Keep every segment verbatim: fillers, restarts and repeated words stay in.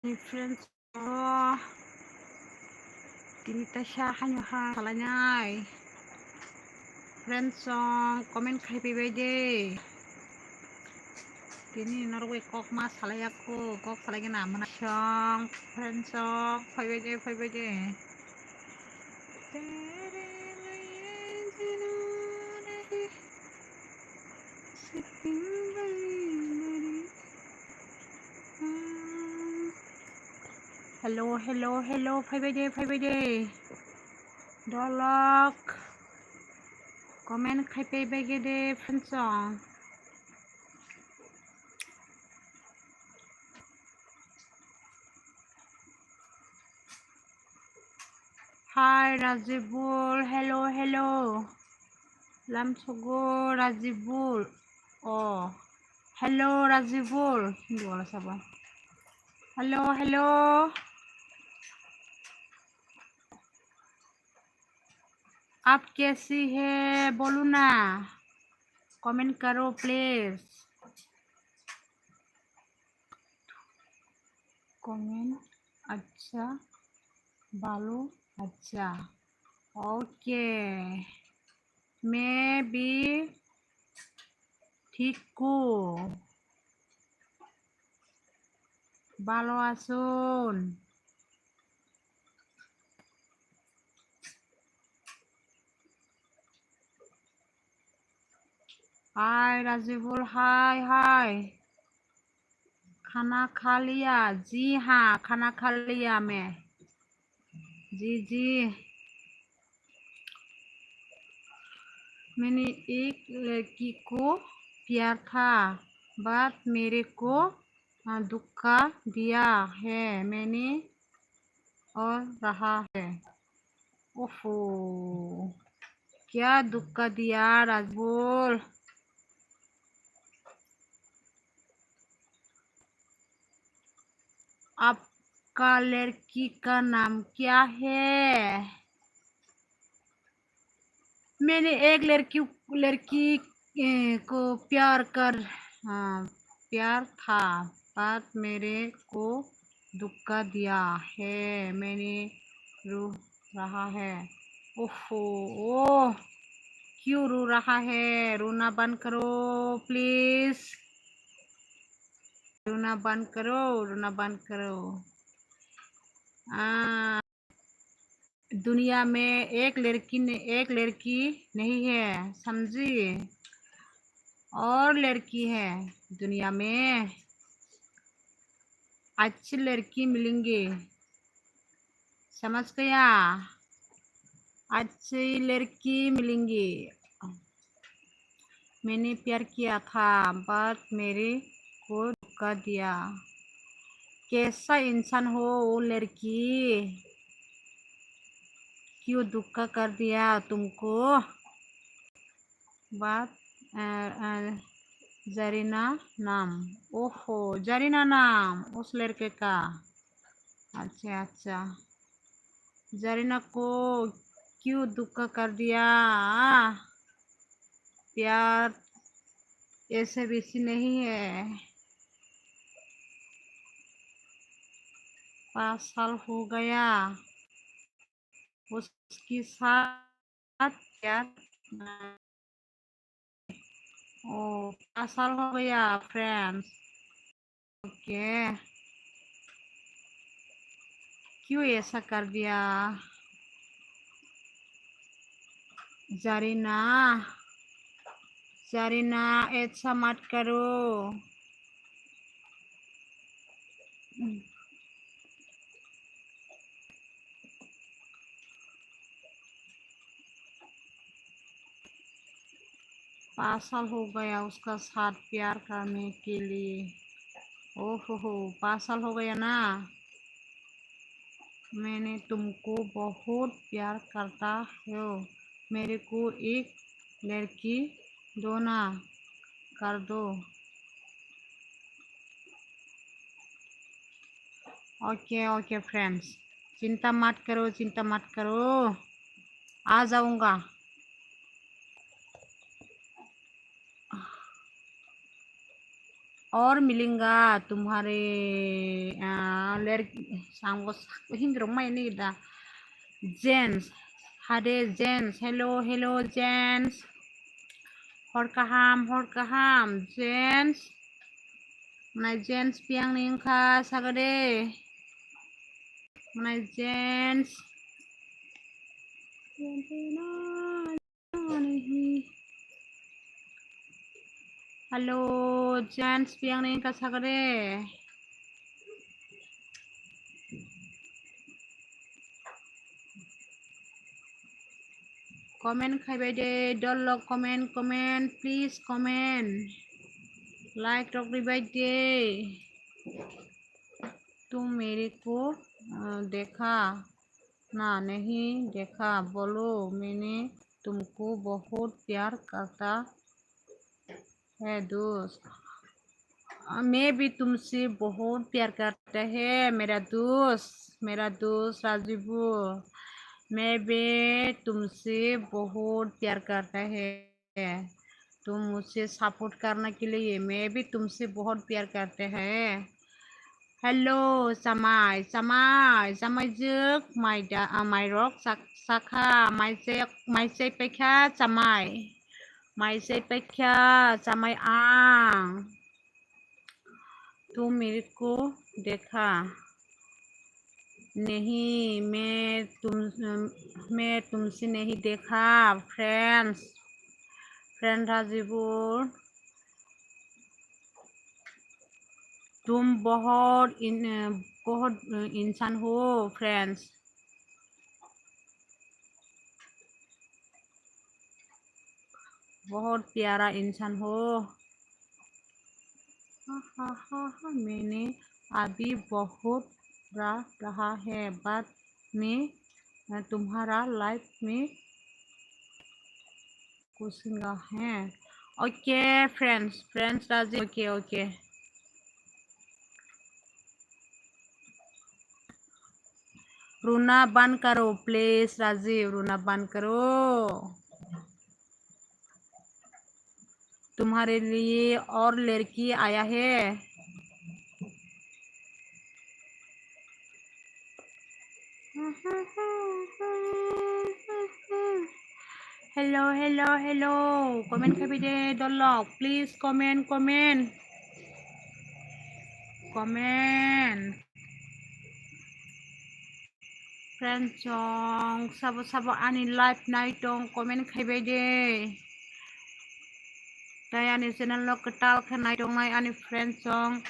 Friends, oh, tini taisa haino ha salainai. Friends song comment khai paibai de. Tini norok bai kok ma salai ya kho, kok salai gana mana song. Friends song phaibai de, phaibai de. Hello, hello, hello, phaibai de, phaibai de. Dolok. Comment khai paibai ge de, friends song. Hi, Rajibul. Hello, hello. Lamsogo Rajibul. Oh. Hello, Rajibul. Hindi wala sabo. Hello, hello. आप कैसी है? बोलो ना। Comment करो, please. Comment, अच्छा, बालू, अच्छा। OK। मैं भी ठीक हूँ। ভালো আছুন। Hi, Rajibul, hi, hi। खाना खा लिया? जी हाँ, खाना खा लिया मैं। जी, जी। मैंने एक लड़की को प्यार था, but मेरे को, अ, धोखा दिया है मैंने और रहा है। ओफो, क्या धोखा दिया राजबोल? आपका लड़की का नाम क्या है? मैंने एक लड़की, लड़की, ए, को प्यार कर, हाँ, प्यार था, पर मेरे को धोखा दिया है, मैंने रो रहा है। ओहो, ओह, क्यों रो रहा है? रोना बंद करो, please। रोना बंद करो, रोना बंद करो। आ, दुनिया में एक लड़की ने, एक लड़की नहीं है, समझी? और लड़की है दुनिया में, अच्छी लड़की मिलेंगी, समझ गया? अच्छी लड़की मिलेंगी। मैंने प्यार किया था, but मेरे को धोखा दिया। कैसा इंसान हो वो लड़की? क्यों धोखा कर दिया तुमको? बात, अ, अ, जरीना नाम। ओहो, जरीना नाम उस लड़के का। अच्छा, अच्छा। जरीना को क्यों धोखा कर दिया? प्यार ऐसे वैसे नहीं है। पाँच साल हो गया उसके साथ प्यार। ओ, पाँच साल हो गया, friends। OK। क्यों ऐसा कर दिया? जारीना, जारीना, ऐसा मत करो। पाँच साल हो गया उसका साथ प्यार करने के लिए। ओहो हो, पाँच साल हो गया ना। मैंने तुमको बहुत प्यार करता हूँ, मेरे को एक लड़की दो ना, कर दो। OK, OK, friends, चिंता मत करो, चिंता मत करो, आ जाऊंगा। और मिलेंगा तुम्हारे, आ, लड़की, सांगो sak-, Hindi rok mai ni da. Gents, hade gents, hello, hello, gents. Hor kaham, hor kaham, gents. Mwnai gents piang ni wngkha, sagade. Mwnai gents. Hello, gents piang ni wngkha, sagade. Comment khai bai de, dol lok comment, comment, please comment. Like rok ri bai de. तुम मेरे को, अ, देखा ना, नहीं देखा, बोलो, मैंने तुमको बहुत प्यार करता है दोस्त। अ, मैं भी तुमसे बहुत प्यार करता है मेरा दोस्त, मेरा दोस्त राजीव। मैं भी तुमसे बहुत प्यार करता है। तुम मुझसे सपोर्ट करने के लिए, मैं भी तुमसे बहुत प्यार करते हैं। Hello, chamai, chamai, chamai jwk, mai da, ah, mai rok sak-, sakha, mai se, mai se paikha, chamai, mai se paikha, chamai ang. तुम मेरे को देखा नहीं, मैं तुम, मैं तुमसे नहीं देखा, friends, friend राजीपुर। तुम बहुत इन-, बहुत इंसान हो, friends। बहुत प्यारा इंसान हो। हा, हा, हा, हा, मैंने अभी बहुत रा-, रहा है, बाद में, अ, तुम्हारा लाइफ में घुसेंगे। OK, friends, friends Rajiv, OK, OK। रोना बंद करो, please, राजीव, रोना बंद करो। तुम्हारे लिए और लड़की आया है। Hello, hello, hello. Comment khai bai de, dolok. Please comment, comment. Comment. Friend song, sabo sabo ani live nai tong, comment khai bai de. Tai ani channel no kwtal khe nai tongnai ani friend song,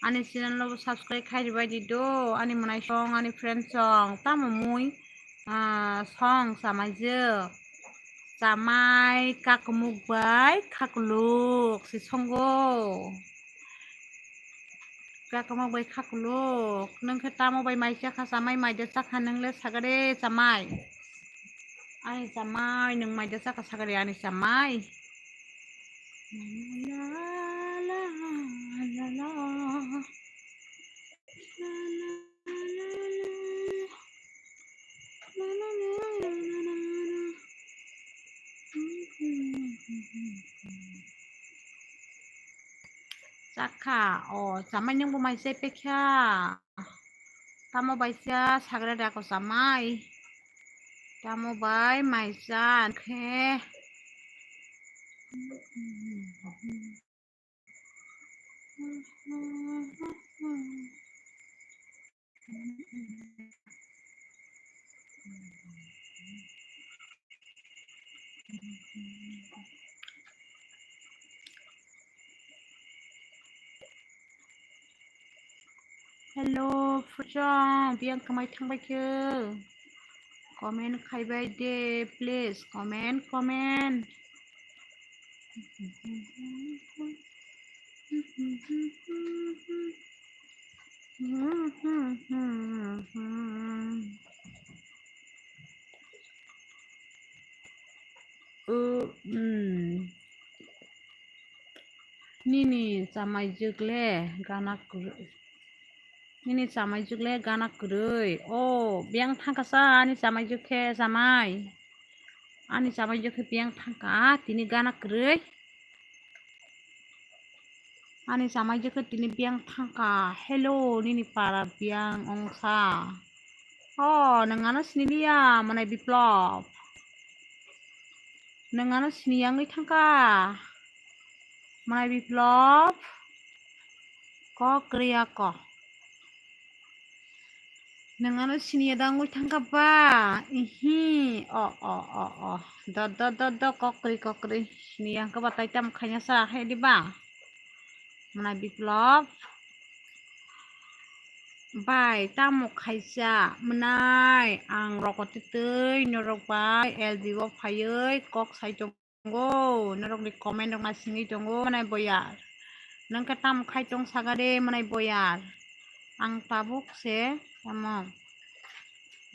ani channel no subscribe khai bai di do, ani mwnai song, ani friend song, tamo mui, ah, song chamai jwk, chamai kakumuk bai khakluk si songo. Kakumuk bai khakluk, nwng khe tamo bai mai chakha chamai, mai de chakha nwng le sagade chamai. Ani chamai, nwng mai de chakha sagade ani chamai. Chakha, o, chamai nwngbo mai chai pekha. Tamo bai cha sagra dako chamai. Tamo bai mai cha khe. Hello, Fujong, biyang kamai thangbai khe. Comment khaibai de, please, comment, comment. O, um, nini chamai jwk le gana kwrwi. Nini chamai jwk le gana kwrwi. O, biyang thangkha sa ani chamai jwk khe chamai. Ani chamai jwk khe biyang thangkha tini gana kwrwi. Ani chamai jekhe tini biyang thangkha. Hello, nini para biyang ongkha. O, nwng ano siniliya, mwnai Biplop. Nwng ano siniya wngwi thangkha. Mwnai Biplop. Kok kwrwi ako. Nwng ano siniya da wngwi thangkha ba? Ihi. O, o, o, o. Do, do, do, do, kok kwrwi, kok kwrwi. Siniya wngkha ba tai tamo khaina sa hai di ba? Mwnai Biplop. Bai, tamo khaisa mwnai? Ang rokotwi twi norok bai L B o phaiwi kok sai tongo, norokni comment rok naisingwi tongo, mwnai boyar. Nwng khe tamo khai tong saga de, mwnai boyar? Ang tabuk se tamo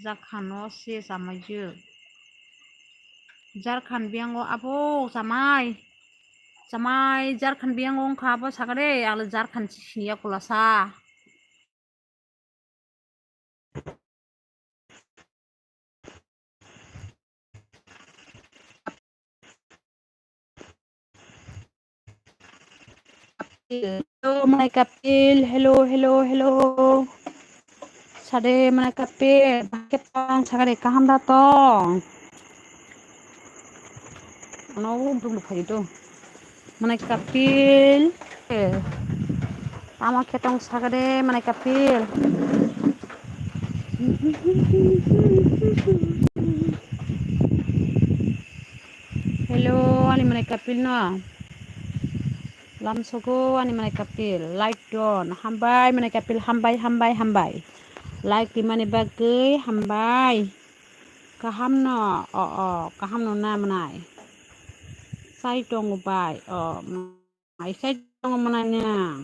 jakhano se chamaijwk. Jarkhan biyango abo chamai. Chamai jarkhan biyango wngkha abo saga de, ang le jarkhan siniya kulasa. Hello, mwnai Kapil. Hello, hello, hello. Sade, mwnai Kapil. Bahai khe tong, sagade kaham da tong. Ano brum phai do. Mwnai Kapil. Tamo khe tong sagade, mwnai Kapil. Hello, ani mwnai Kapil no. Lamsogo ani mwnai Kapil. Like don. Hambai mwnai Kapil, hambai, hambai, hambai. Like rimani bagwi hambai. Kaham no, o, o, kaham no na mwnai. Sai tongo bai, o, mwnai sai tongo mwnai na.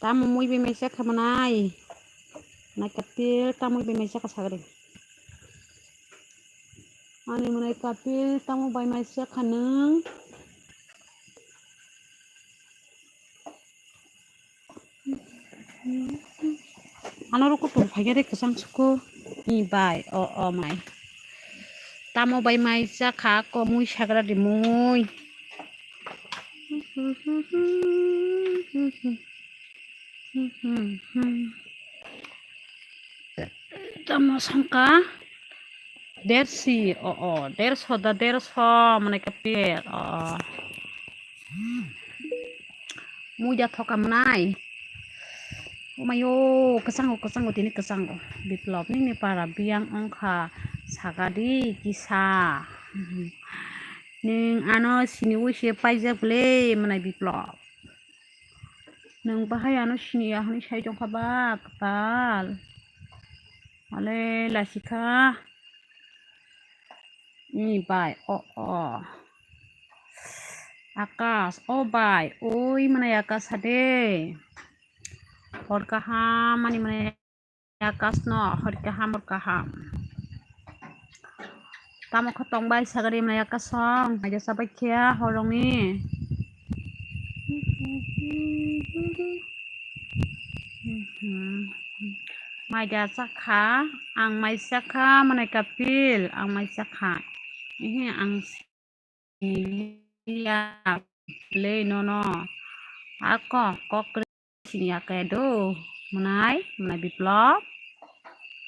Tamo mui bai mai sakha mwnai. Mwnai Kapil, tamo mui bai mai sakha sagri. Ani mwnai Kapil, tamo bai mai sakha nwng. Ano rok kutung phai khe kwchang suku ni bai, o, o, mai. Tamo bai mai cha kha, ko mui sagra di mui. Tamo sangka dersi, o, o, derso da derso, mane kapir, o, o. Muida thoka mwnai. Umayo, kwchango, kwchango, tini kwchango. Biplop, nini para biyang wngkha, sagadi kisa. Nwng ano siniwi se paijak le, mwnai Biplop. Nwng bahai ano siniya hwnwi sai tongkha ba, kwtal. Ale, lasikha. Ni bai, o, o. Akash, o bai, oi mwnai Akash hade. Hor kaham, ani mwnai Akash no, hor kaham, hor kaham. Tamo kho tong bai sagari mwnai Akash song, aja sabai khya horongni. Mai da chakha, ang mai chakha, mwnai kapil, ang mai chakha. Ehe, ang siniya, le nono. Ako, kok siniya ke do, mwnai, mwnai Biplop.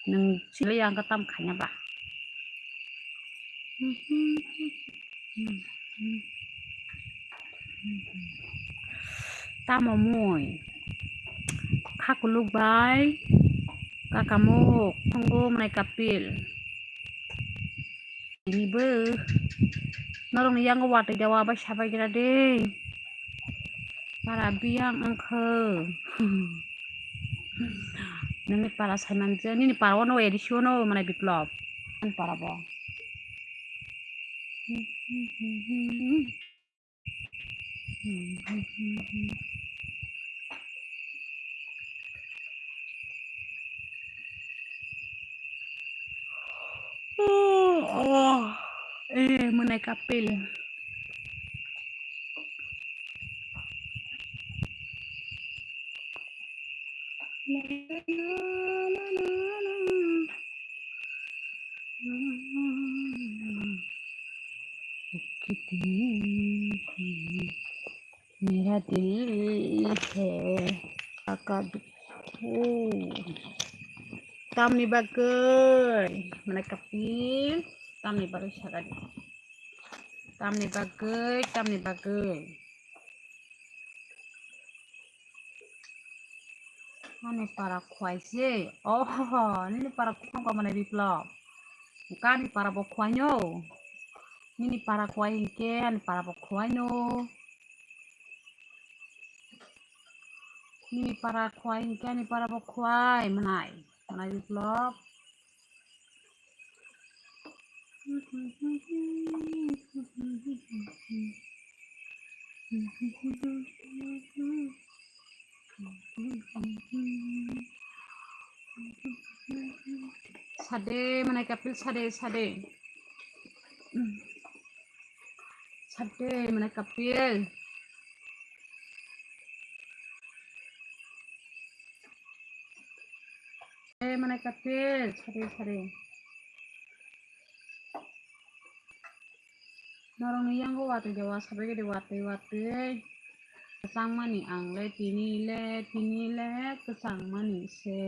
Nwng sili ang katam khanya ba. Tamo mui. Khakuluk bai. Kakamuk. Thongo mwnai kapil. Ini bo. Norokni yango watwi dawa bai sabai gira de. Para biyang wngkha. Nini para saimanjak, nini para ono edisi ono mwnai Biplop. Ani para bo. Eh, mwnai kapil. Hati he kaka dukhu. Tamni bagwi, mane kapil, tamni bagwi sakadi. Tamni bagwi, tamni bagwi. Ani para khwai se. Oh, nini para khwai ko mane Biplop. Kani para bo khwai no. Nini para khwai hinkhe ani para bo khwai no. Nini para khwai hinkhe ani para bo khwai manai. Manai Biplop. Sade, mane kapil sade, sade. Sade, mane kapil. Eh, mane kapil, sade, sade. Norokni yango watwi de wasa bai de watwi watwi. Kwchangmani ang le tini le, tini le kwchangmani se.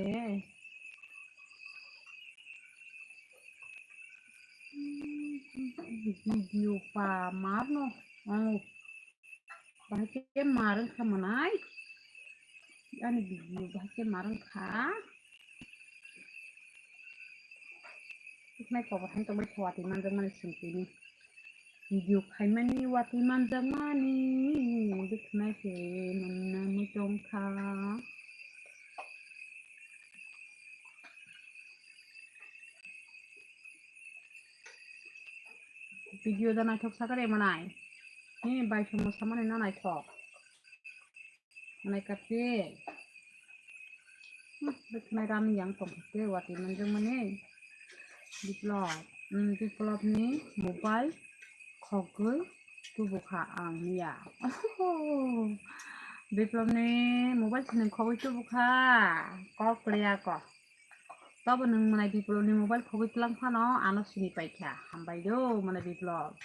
Video pa marno ang. Bahai khe mar wngkha manai. Ani video bahai khe mar wngkha. Tiknai kobo hai tongbai khe watwi manjakmani swngtini. Video khaimani watwi manjakmani. Tiknai khe nungnani tongkha. Video da naithok sakare manai. Nini bai somo samani na naithok. Manai kapil. Hmm, bwkhnai rami yang tongkhe watwi manjakmani. Biplop, hmm, Biplop ni mobile khogwi tubukha ang ya. Biplop ni mobile sini khogwi tubukha. Kok kliya ko. Tobo nwng manai Biplop ni mobile khogwi tlang phano ano sini paikha. Hambai do manai Biplop.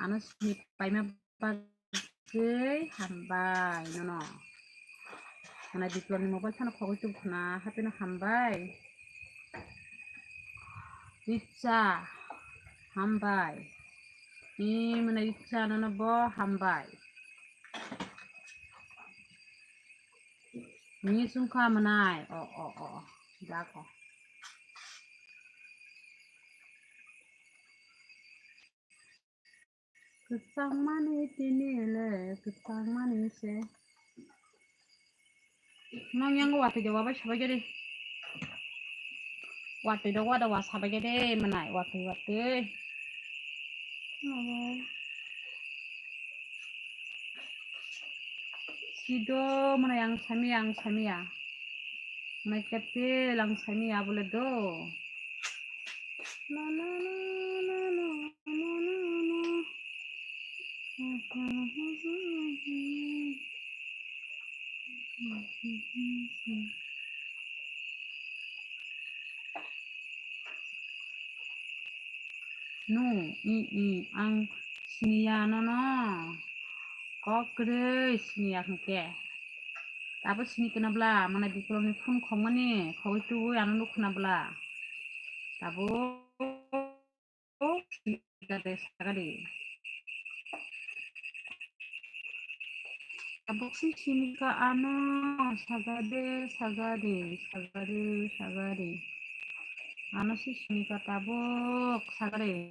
Ano sini paima bagwi hambai nono. Manai Biplop ni mobile phano khogwi tubkhana hapeno hambai. Richa hambai. Ni manai Richa nono bo hambai. Ni sungkha manai. O, o, o, o. Dako. Kwchangmani tini le, kwchangmani se. Nong yang watwi de wabai sabai gede. Watwi de wada wa sabai gede manai watwi watwi. Sido manai ang samiya, ang samiya. Manai kapil ang samiya bole do. Na, na, na. No, i, i, ang siniya nono. Kok kwrwi siniya hwnkhe. Abo sini kena bla, manai Biplopni phone khokmani, khogwi tubui ano nukhna bla. Tabuk. Sagadi, sagadi. Tabuk si sinika ano, sagadi, sagadi, sagadi, sagadi. Ano si sinika tabuk, sagadi.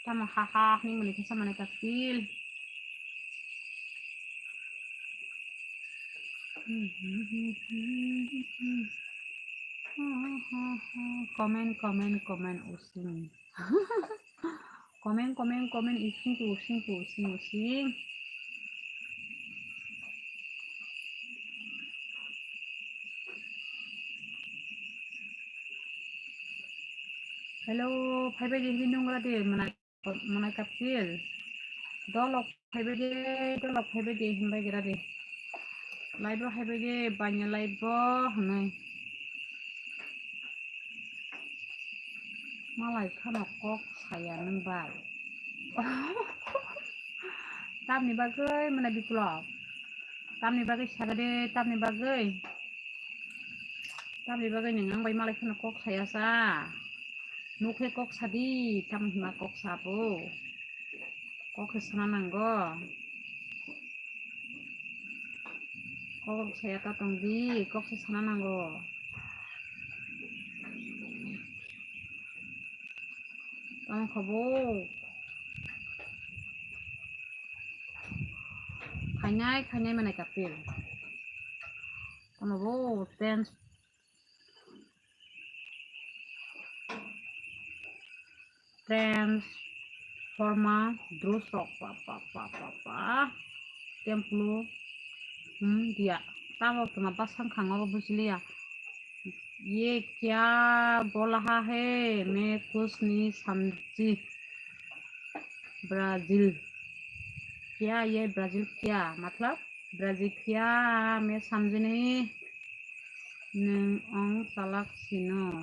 Tamo ha ha ni muni kisa mani kapil. Comment, comment, comment, using. Comment, comment, comment, using, using, using, using. Hello, phaibai di hini nungra di, manai, manai kapil. Dolok phaibai di, dolok phaibai di, himbai gira di. Live o phaibai di, banya live o, hwnwi. Malai khano kok saya nwng bai. Tamni bagwi mwnai Biplop? Tamni bagwi saga de, tamni bagwi? Tamni bagwi nwng ang bai malai khano kok saya sa? Nukhe kok sadi, tamo hima kok sabo? Kok khe sana nango. Kok saya ta tong di, kok se sana nango. Tamo khobo. Khainai, khainai mwnai Kapil. Tamo bo, ten Transforma drusrok pa, pa, pa, pa, pa. Templo, hmm, dia. Tamo tuma basang khango bujiliya. Ye kya bol raha hai? Main kuch nahi samjhi. Brazil. Kya ye Brazil kya? Matlab, Brazil kya? Main samjhi nahi. Nwng ong chalak sino.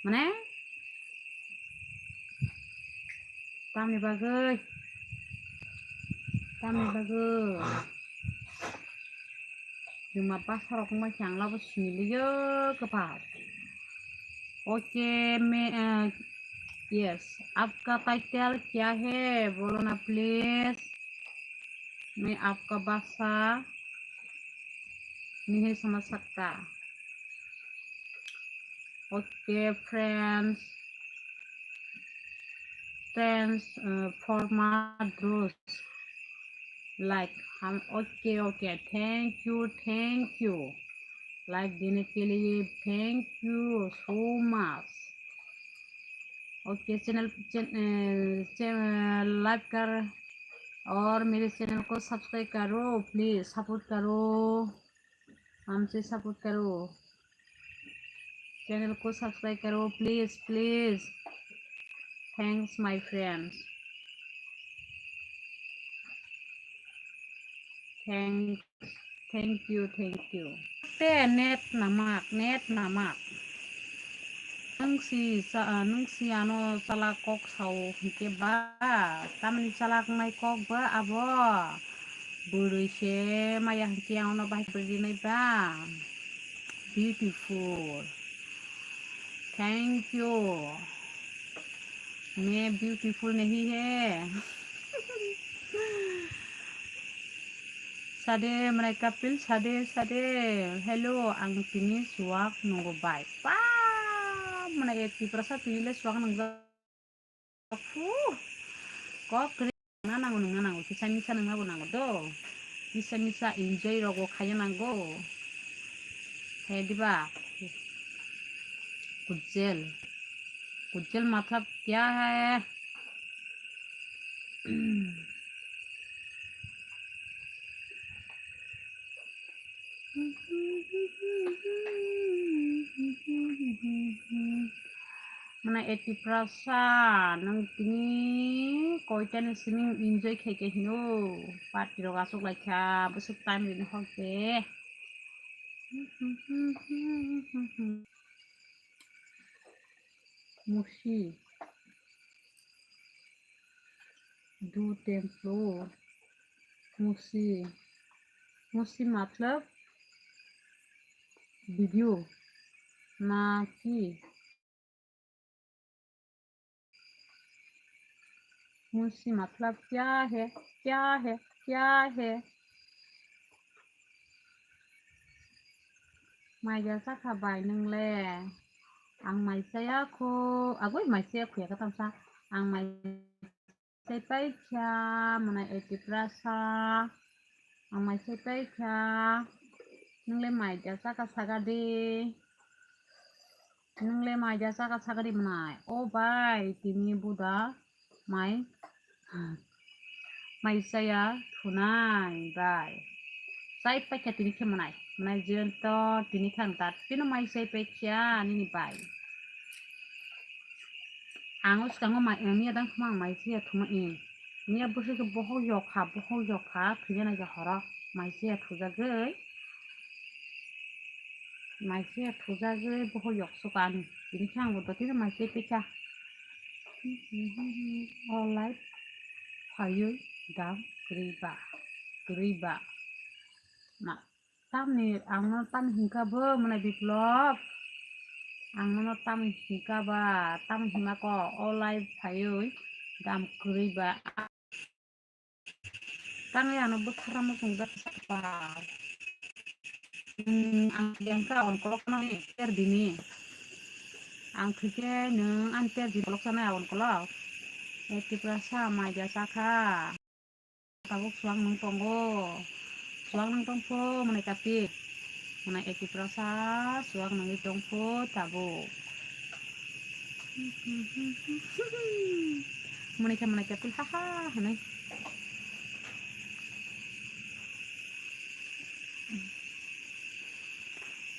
Mane? Tamni bagwi? Tamni bagwi? Juma basa rok wngma khe ang labo sini liyo kwpal. Okay, me, uh, yes. Aapka title kya hai? Bolo na please. Main aapka basa nahi samajh sakta. Okay, friends. Friends, uh, for my Bruce. Like, हम, okay, okay. Thank you, thank you. Like देने के लिए thank you so much. Okay, channel, चैन-, अ, चै-, अ, like कर और मेरे चैनल को सब्सक्राइब करो, प्लीज सपोर्ट करो, हमसे सपोर्ट करो, चैनल को सब्सक्राइब करो, please, please. Thanks, my friends. Thanks. Thank you, thank you. Te net namak, net namak. Nwng si sa-, nwng si ano chalak kok sao hinkhe ba, tamni chalak nai kok ba abo. Bwrwi se maya hinkhe ano bahai bwrwi nai ba. Beautiful. Thank you. मैं beautiful नहीं है। Sade, mwnai Kapil, sade, sade. Hello, ang tini suak nungo bai. Pa, mwnai ek Tiprasa tini le suak nungjak. Phu, kok kri na nango, nungna nango, kisa misa nungna bo nango do. Kisa misa enjoy rogo khaya nango. He diba? Kujel. Kujel matlab kya hai? Mwnai Tiprasa, nwng tini koitani simi enjoy khaikhe hino, party rok achuk laikha, bwswk time rini hor khe. Musi. Du templo. Musi. Musi matlab video na ki? Musi matlab kya hai? Kya hai? Kya hai? Mai ja chakha bai nwng le? Ang mai chaya kho, agoi mai chaya kho ya ka tamsa. Ang mai chai pai kha, mwnai Tiprasa. Ang mai chai pai kha. Nwng le mai ja chakha saga di. Nwng le mai ja chakha saga di mwnai. O bai, tini buda mai, mai chaya thunai bai. Chai pai kha tini khe mwnai. Mwnai jento tini khe ang tat pino mai chai pai kha nini bai. Ang o swkango mai, miya dang khuma ang mai chaya thuma i. Miya bwswk khe bohok yok kha, bohok yok kha, thwina nai khe horo mai chaya thujagwi. Mai chaya thujagwi bohok yok swkang. Tini khe ang bo dotino mai se pekha. O live phaiwi dam kwrwi ba, kwrwi ba. Ma, tamni ang no tamni hinkha bo mwnai Biplop? Ang no tamni hinkha ba, tamni hima ko o live phaiwi dam kwrwi ba. Tangwi ano bwtharma chwngjak kha. Hmm, ang yang kha on kolok no ter dini. Ang thwikhe nwng ani ter di kolok sanai on kolok. E Tiprasa mai ja sakha. Tabuk suang nwng tongo. Suang nwng tongpho mwnai kapi. Mwnai e Tiprasa suang nwngwi tongpho tabuk. Mwnai khe mwnai kapi ha ha hwnwi.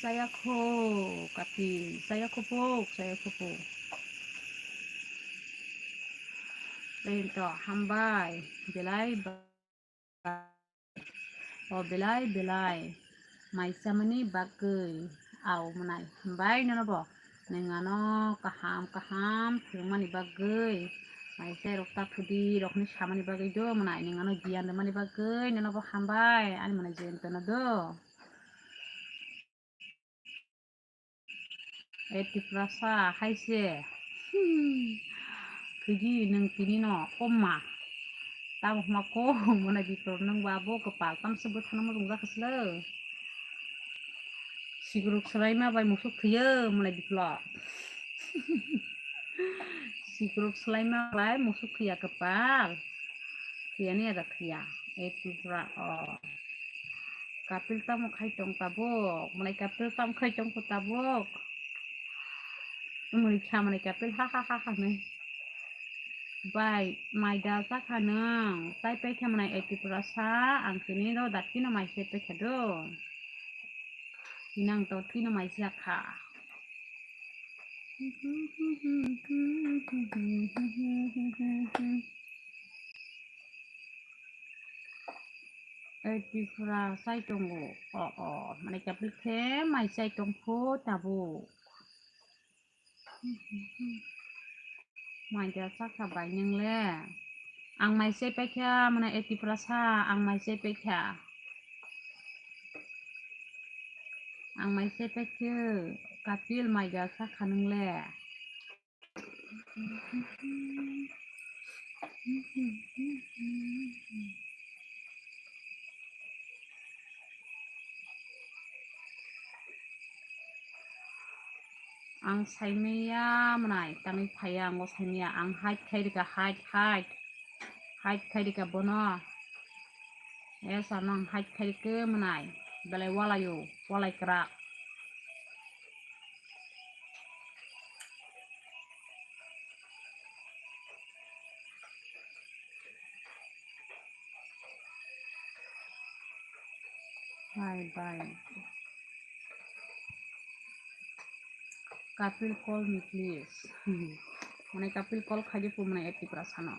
Chayakho kapi, chayakho pok, chayakho pok. Tei to hambai belai ba. O belai belai mai chamani bagwi au mwnai. Hambai nono bo nwng ano kaham kaham phwrwngmani bagwi, mai chairok ta thudi rokni samani bagwi do mwnai, nwng ano giyan rwmani bagwi nono bo hambai ani mwnai Jayanta no do. E Tiprasa hai se. Hmm. Thwidi nwng tini no, o ma. Tamo hwnma kok mwnai Biplop nwng ba bo kwpal tamsa bwthano mujung jakha sle. Sikruk swlaima bai musuk thwiyo mwnai Biplop. Sikruk swlaima bai musuk thwiya kwpal. Thwiyani ada thwiya. E Tripura o. Kapil tamo khai tong tabuk? Mwnai kapil tamo khai tong kho tabuk? Mwnai kha mwnai kapil ha ha ha ha nai. Bai, mai da cha kha nwng. Tai pai kha mwnai e Tiprasa, ang tini do dat kino mai se pai kha do. Tini ang to tino mai se kha. E Tripura chai tongo. O, o, mane kapil khe mai chai tong pho tabuk. Mai da cha kha bai nwng le. Ang mai chai pai kha, mane e Tiprasa, ang mai chai pai kha. Ang mai chai pai kha, kapil mai da cha kha nwng le. Ang saimaya mwnai, tangwi phaiya, ang o saimaya, ang hide khai rika, hide, hide, hide khai rika bono. Yes, ano ang hide khai rika mwnai, belai walayo, walai kwrak. Bye bye. Kapil, call me please. Mane kapil call khai di pu mane e Tiprasa no.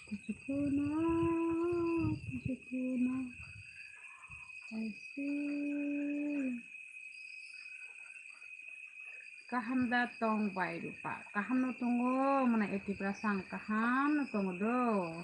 Kuchukuna, kuchukuna. I see. Kaham da tong bai rupa. Kaham no tongo, mane e Tiprasa ang kaham no tongo do.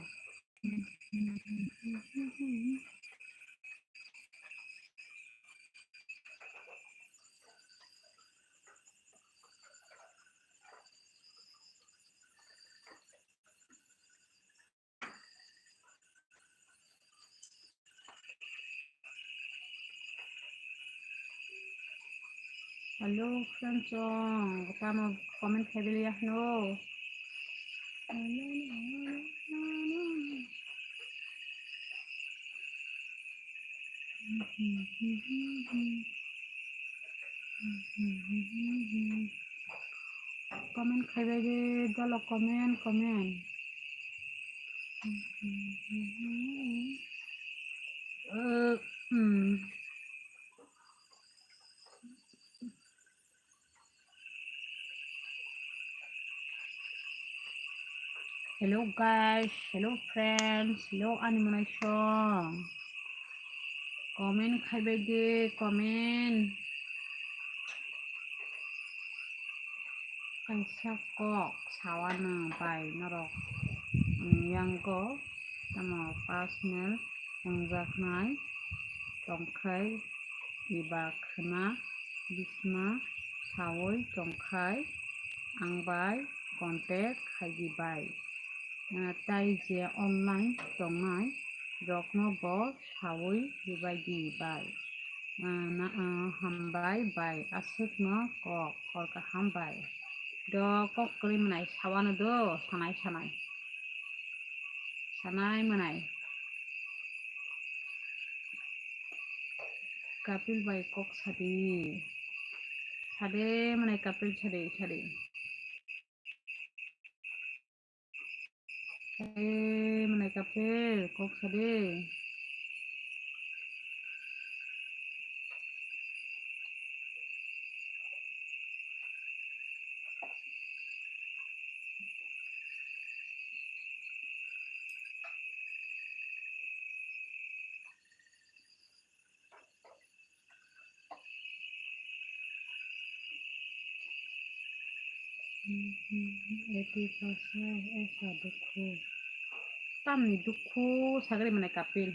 Hello, friend song, tamo comment khai bili ya no. Comment khai bai de, dolo comment, comment. Uh, hmm. Hello guys, hello friends, hello ani mwnai song. Comment khaibai de, comment. Kaisa kok sawano bai norok, mm, yango tamo personal wngjaknai tongkhai, eba khna bisma saui tongkhai, ang bai contact khaidi bai. Ah, tai je online tongnai rokno bo saui ribaidi bai. Ah, na, ah, hambai bai, aswkno kok, hor kaham bai. Do kok kwrwi mwnai sawano do, sanai sanai. Sanai mwnai. Kapil bai kok sadi. Sade mwnai Kapil sade, sade. Eh, mwnai Kapil, kok sade. Eti pasa esa dukhu. Tamni dukhu sagri mwnai Kapil.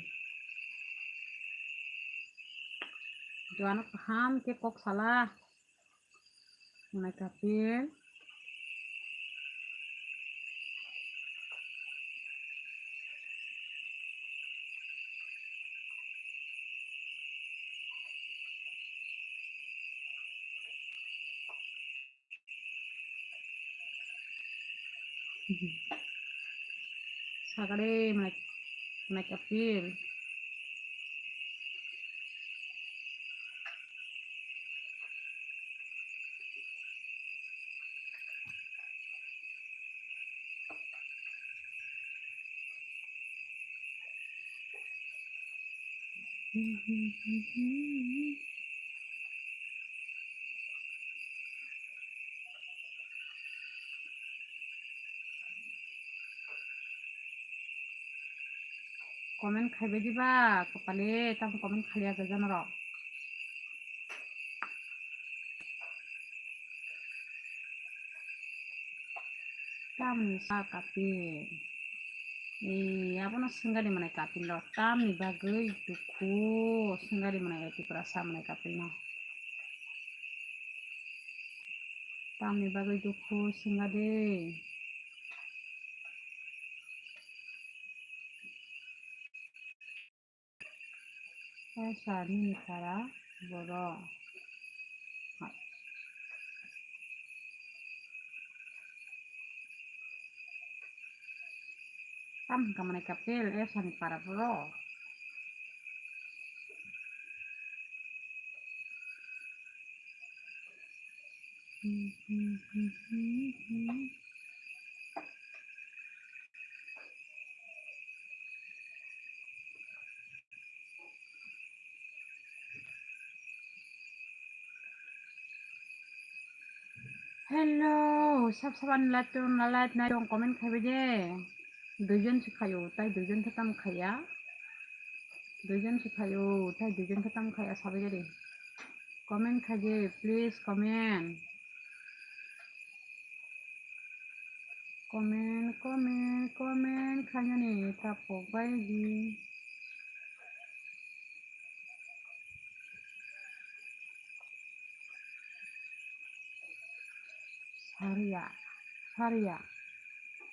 Juana kaham ke kok sala. Mwnai Kapil. Sagade mwnai, mwnai Kapil. Comment khaibai diba, kopale, tamo comment khaiya khe jana rok. Tamni sa Kapil. Ee, abono swngadi mwnai Kapil rok. Tamni bagwi dukhu swngadi mwnai Tipra sa mwnai Kapil no. Tamni bagwi dukhu swngadi. Esa nini para borok. Tam hwnkha mwnai Kapil, esa ni para borok. Hello, sab sab ani live tong, live nai tong, comment khaibai de. Duijon se khaio, tai duijon khe tamo khaiya. Duijon se khaio, tai duijon khe tamo khaiya, sabai de. Comment khaidi, please comment. Comment, comment, comment khainani tapok bai di. Saria, saria.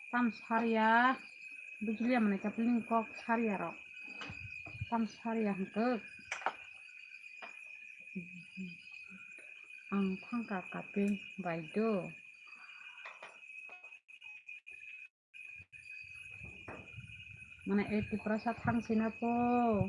Tam saria. Bujiliya mane kapling kok saria rok. Tam saria hwnkhe. Ang thangka kapling bai do. Mane e Tiprasa thang sina po.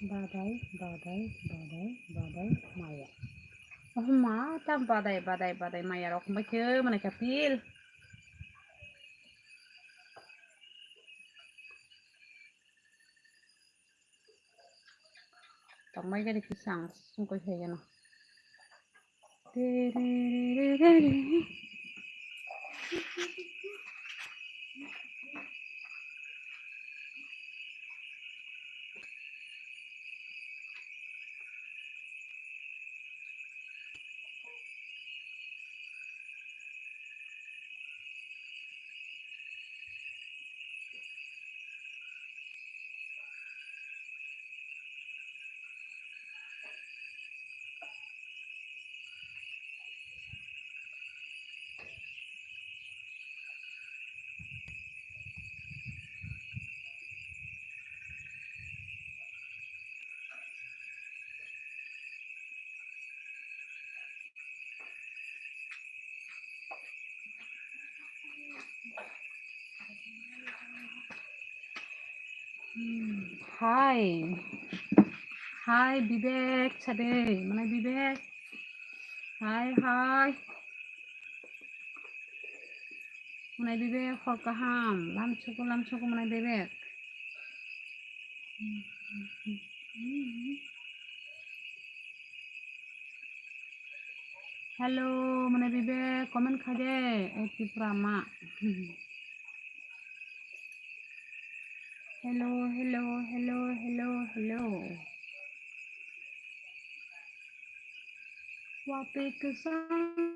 Badai, badai, badai, badai, maya. Oh ma, ta badai, badai, badai, maya rok bai khe mane kapil. Mai gari kisang sungkoi hai gana. Hi. Hi, Bibek, sade. Mana Bibek? Hi, hi. Mana Bibek, hor kaham. Lam suku, lam suku, mana Bibek. Hello, mane Bibek, comment khaide, eh, Tripura ma. Hello, hello, hello, hello, hello. Wapi kesang.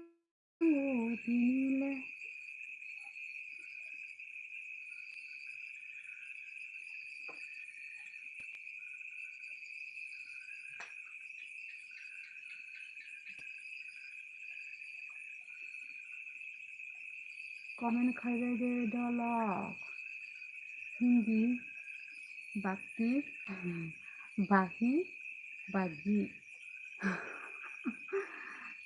Comment khaibai de dolok. Hindi, bhakti, bahi, baji.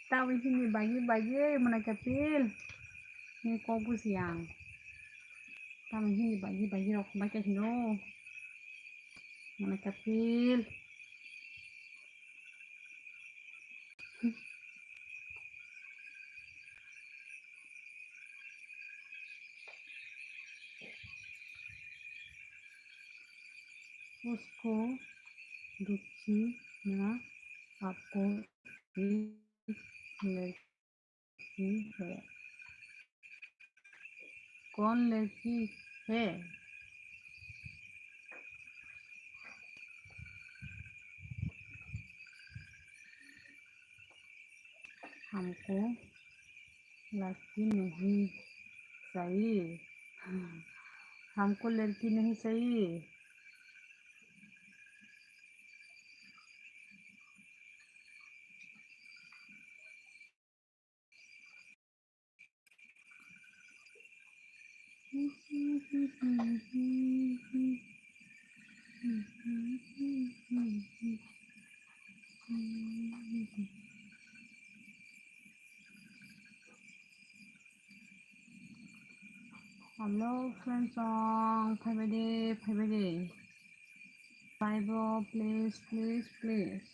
Tamo hindi bagi bagi mana kapil. Ni kok busi ang. Tamo hindi bagi bagi rok baca hino. Mana kapil. उसको देखी ना, आपको एक लड़की है। कौन लड़की है? हमको लड़की नहीं चाहिए। हमको लड़की नहीं चाहिए। Hello, friends song, phaibai de, phaibai de. Phaibo, please, please, please.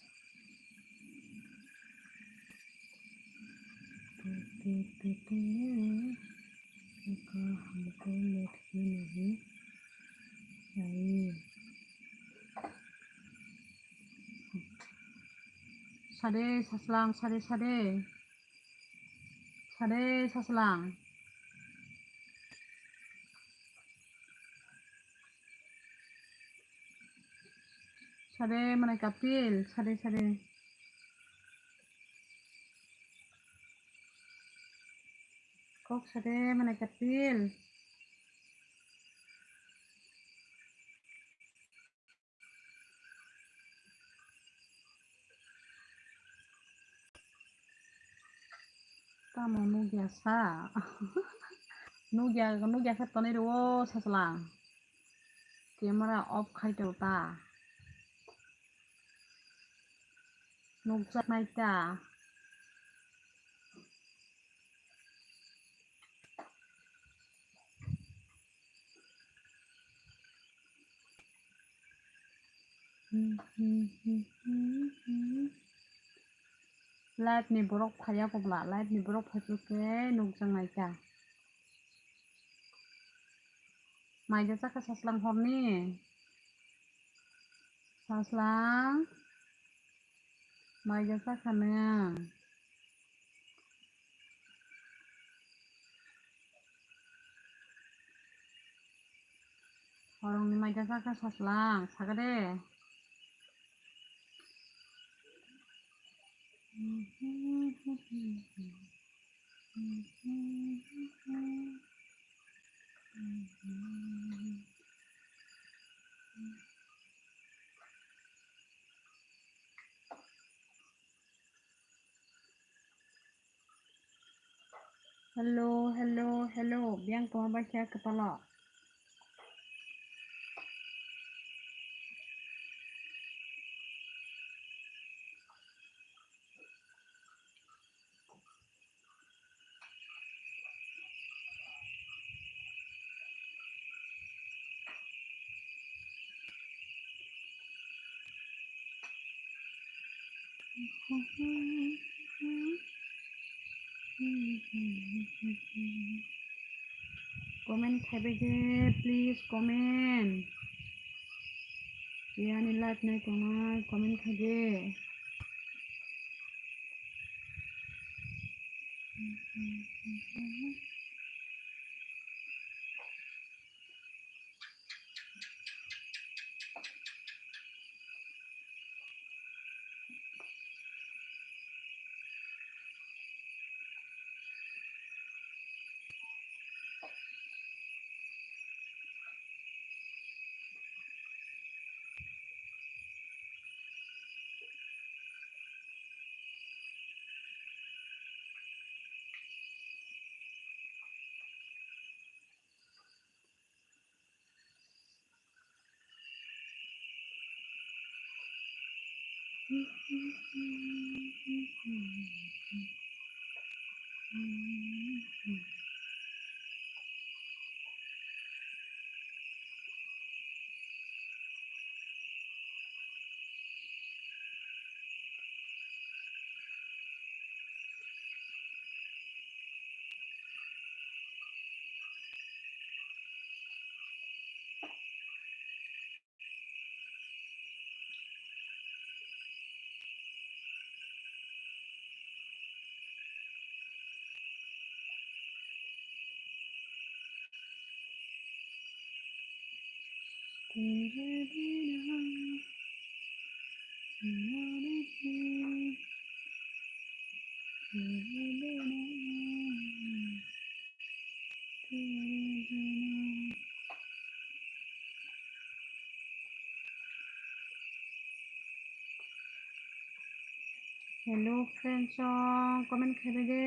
हमको लड़की नहीं चाहिए। Sade, saslang, sade, sade. Sade, saslang. Sade, mana kapil, sade, sade. Kok sade, mana kapil. Tamo nukya sa? Nukya, nukya khe tonwi rwo saslang. Camera off khai tong ta. Nukjaknai ta. Live ni borok phaiya kobla, live ni borok phaiphru khe nukjaknai ta. Mai da chakha saslang horni. Saslang. Maija sakha nwng? Horongni maija sakha sachwlang, sakha de. Hello, hello, hello. Biyang tongma bai khe kwpalo. Comment khaibai de, please comment. Ani live nai tongnai comment khai de. Hello friends, song comment khaibai de,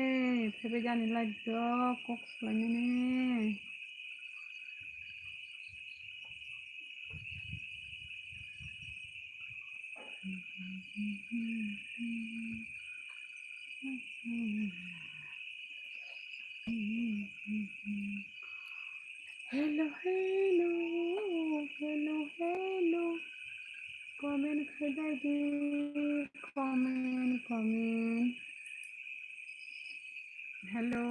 phaibai jani live o kok swlainani. Hello, hello, hello, hello. Comment khaidai di, comment, comment. Hello,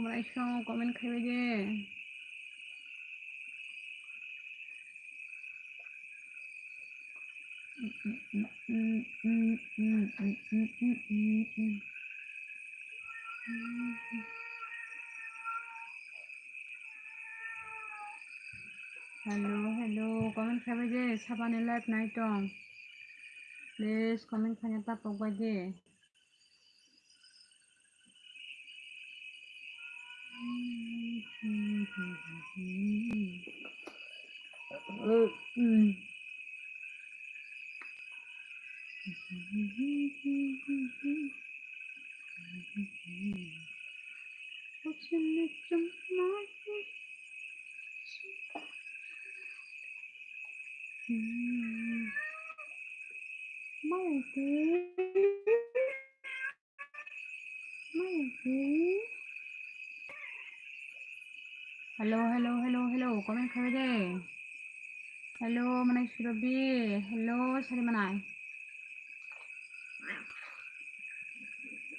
manaisong comment khaibai de. Hello, hello, comment khaibai de, sabani live nai tong. Please comment khaina tapok bai de. Hello, hello, hello, hello. Comment khabai de. Hello, manai Surobi. Hello, sari manai.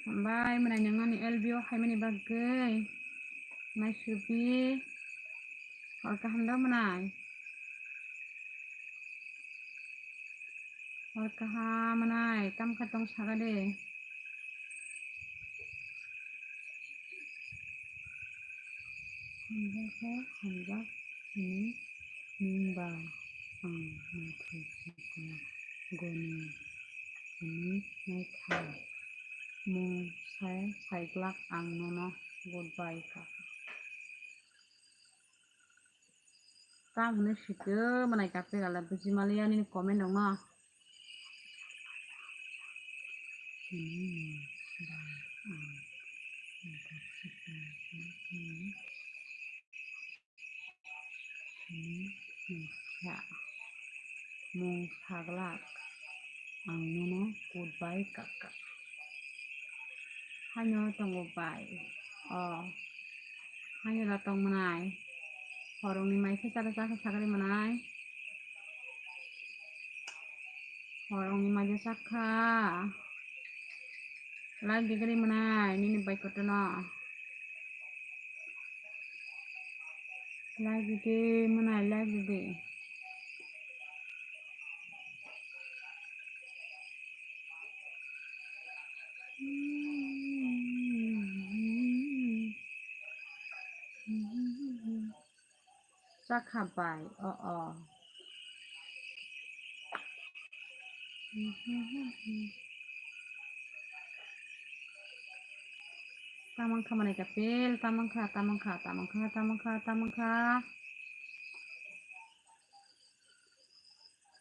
Hambai, manai, nang ani L B O hai mani bagwi. Manai Surobi. Hor kaham da, manai. Hor kaham manai, tamo khe tong saka de. Hamjak khe hamjak hwnwi nwng ba ang naithok goni hwnwi naikha. Mung sai sai glak ang nono goodbye kha. Tam hwnwi sitwmani kapri gala buji maliya nini comment rokno. Mung saglak ang nono goodbye kaka. Haino tongo bai. O. Haino da tong manai. Horongni mai khe chara chakha sagri manai. Horongni mai khe chakha. Like digri manai nini bai kotono. Like didi, mwnai like didi. Chakha bai, o, o. Tamang kha manai kapil, tamang kha, tamang kha, tamang kha, tamang kha, tamang kha.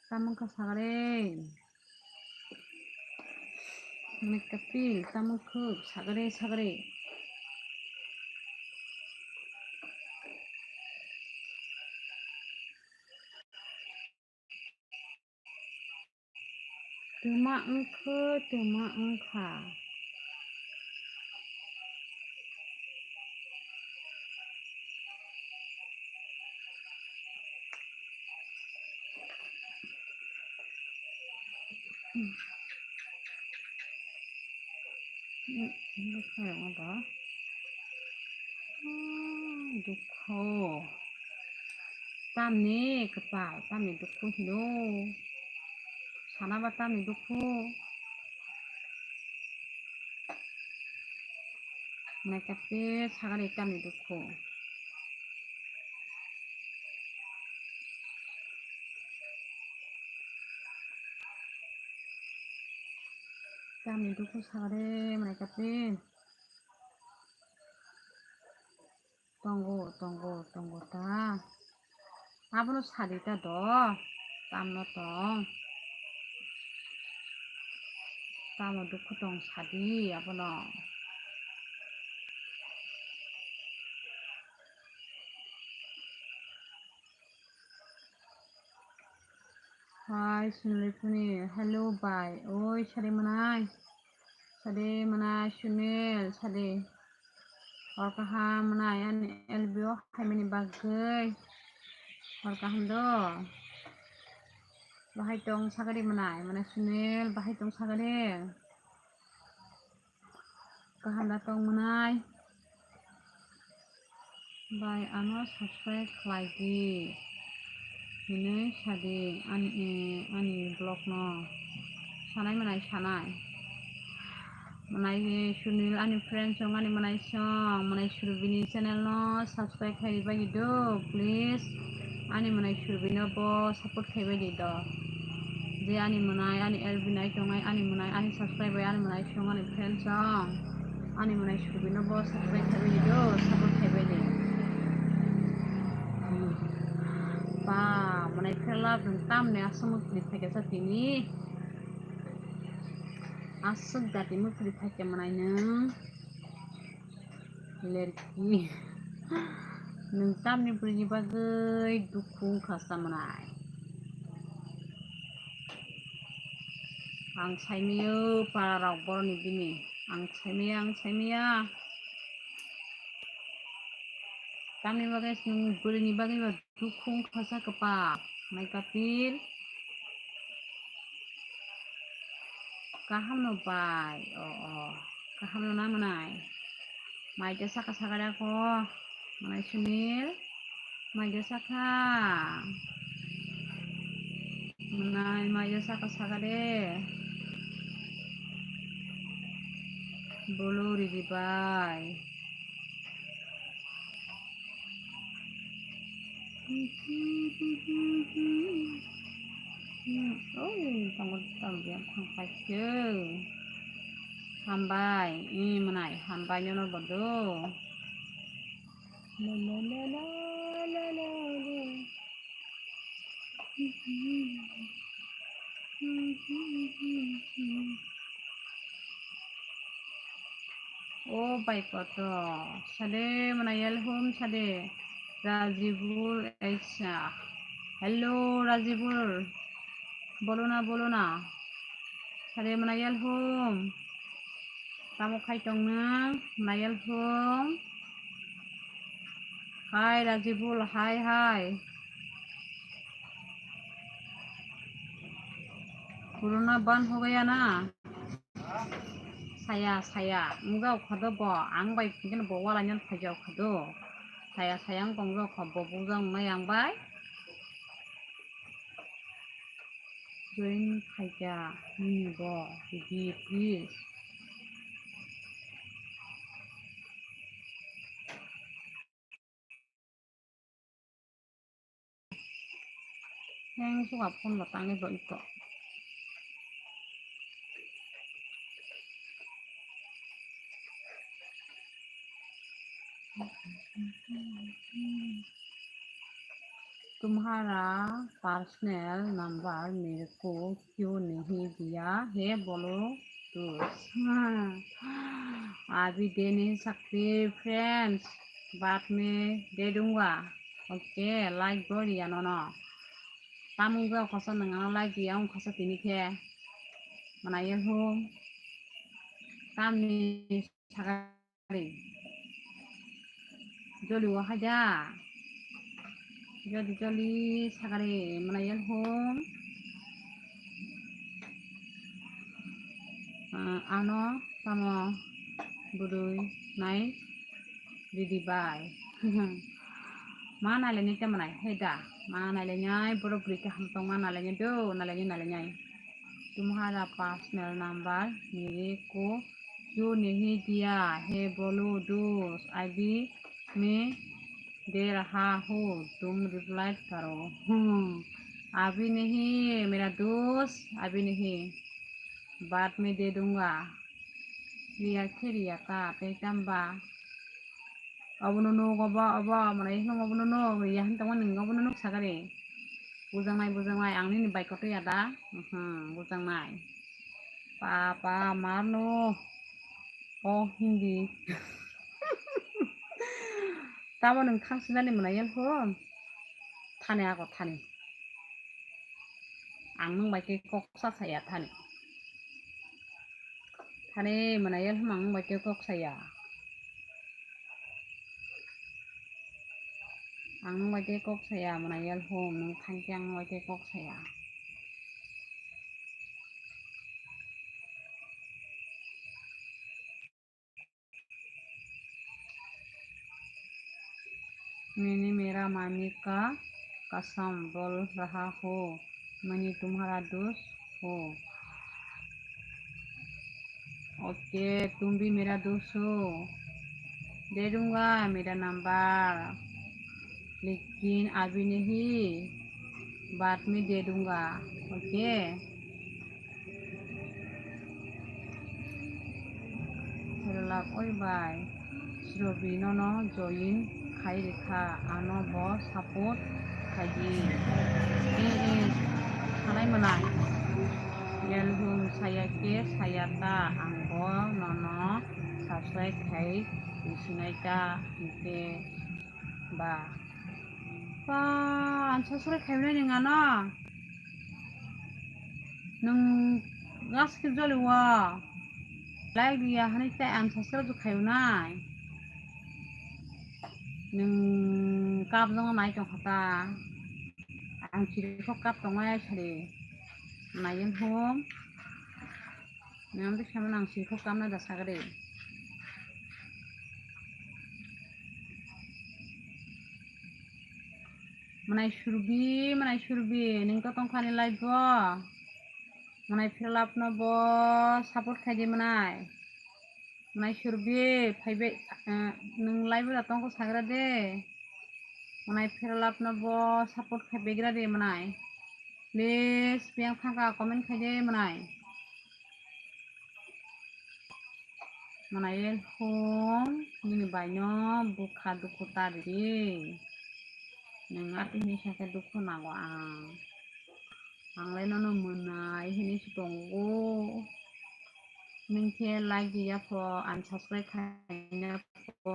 Tamang kha sagre. Manai kapil, tamang khuk, sagre, sagre. Twma wngkha, twma wngkha. Dukho. Tamni kwtal, tamni dukhu hino. Sana ba tamni dukhu. Naikha pe sagari tamni dukhu. Tamni dukhu sagari naikha pe. Tongo, tongo, tongo ta. Abono sadi ta do. Tamno tong. Tamo dukhu tong sadi abono. Hai, Sunil Phuni. Hello, bai. Oi, sadi manai. Sadi manai, Sunil, sadi. Hor kaham manai, ani L B O haimani bagwi. Hor kaham do. Bahai tong sagadi manai, manai Sunil, bahai tong sagadi. Kaham da tong manai. Bai, ano subscribe khlai di. Hinwi sadi ani, ani vlog no. Sanai manai sanai. Manai Sunil ani friend song, ani manai song, manai Surbini channel no subscribe khlai bai di do, please. Ani manai Surbino bo support khlai bai di do. Je ani manai, ani L B nai tongnai, ani manai, ani subscribe bai, ani manai song, ani friend song. Ani manai Surbino bo subscribe khlai bai di do, support khlai bai di. Ba, manai friend love nwng tamni aswk mukti phaikha sa tini. Aswk dati mukti phaikha manai nwng. Lerki. Nwng tamni bwrwini bagwi dukhu wngkha sa manai. Ang saimio para rok boroni bini. Ang saimia, ang saimia. Tamni bagwi nwng bwrwini bagwi ba dukhu wngkha sa kwpal. Mai kapil. Kaham no bai. O, o. Kaham no na manai. Mai khe saka saka da ko. Manai Sunil. Mai khe saka. Nai maya saka saka de. Bolo ridi bai. Oh, tamo tamo yang thang paikhe. Hambai, i mwnai, hambai nono bodo. La la la la la la la. O bai koto, sade mwnai yalhum sade, Rajibul Aisha. Hello Rajibul, bolo na, bolo na. Sade mwnai yalhum. Tamo khai tong nang, mwnai yalhum. Hi Rajibul, hi hi. Corona ban ho gaya na? Saya, saya. Wngjago kha do bo. Ang bai khe bo wala nyan phaijao kha do. Saya, saya wng tong jago kha bo. Bujang nai ang bai. Join khaikha nini bo, ridi, please. Yang suka phone lo tangwi bo iko. तुम्हारा personal number मेरे को क्यों नहीं दिया है बोलो तो। अभी दे नहीं सकते फ्रेंड्स, बाद में दे दूंगा। ओके, लाइक दो Riya no no. Tamung jao khosa nang ano live ya ung khosa tini khe. Mana ye hum. Tamni sakari. Joli wa haja. Joli joli sakari mana ye hum. Ah, ano tamo budui nai. Didi bai. Ma nai le ni te manai, hei da. Ma nai le nyai, borok bwrwi kaham tong ma nai le ni do, nai le ni, nai le nyai. तुम्हारा personal number मेरे को क्यों नहीं दिया है बोलो दोस्त, अभी मैं दे रहा हूँ, तुम रिप्लाई करो। हम्म, अभी नहीं मेरा दोस्त, अभी नहीं, बाद में दे दूंगा। Riya khe riya ta tei tamba. Obono nuk, obo, obo, obono nuk, obono nuk, riya hwn tongma nwng obono nuk sakari. Bujangnai, bujangnai, ang nini bai koto ya da? Mhm, bujangnai. Papa, marno. O, Hindi. Tamo nwng thang sinani mwnai yan hwn? Thani ako, thani. Ang nwng bai khe kok sa saya thani. Thani mwnai yal hum ang nwng bai khe kok saya. Ang nwng bai khe kok saya, mwnai yal hum nwng thang khe ang nwng bai khe kok saya. मैंने मेरा मामी का कसम बोल रहा हूँ, मैं तुम्हारा दोस्त हूँ। ओके, तुम भी मेरा दोस्त हो। दे दूंगा मेरा नंबर, लेकिन अभी नहीं, बाद में दे दूंगा। Okay. Hello love, oi bai. Srobi nono join khai rikha, ano bo support khaidi. Eh, eh, sanai mwnai. Yalhum saya khe saya ta, ang bo nono subscribe khai sinai ta, hwnkhe ba. Ba, ang subscribe khaimani nwng ano. Nwng gas khe joli o. Like riya hwnwi tei ang subscribe khaio nai. Nwng kap jongno nai tongkha ta. Ang chirikhok kap tongnai sari. Naiyen hum. Nwng tei khaimano ang chirikhok kapnai da sagri. Mwnai Surbi, mwnai Surbi, nwng to tongkha ni live o. Mwnai Pheralap no bo support khai di mwnai. Mwnai Surbi, phai bai, eh, nwng live o da tongkha sagra de. Mwnai Pheralap no bo support khai begra de mwnai. Please, biyang thangka comment khai de mwnai. Mwnai hum, nini bai no bukha dukhu ta riri. Nwng ati hinwi sakhe dukhu nango ang. Ang lai nono mwnai hinwi se tongo. Nwng khe like di yapho, unsubscribe khaina pho.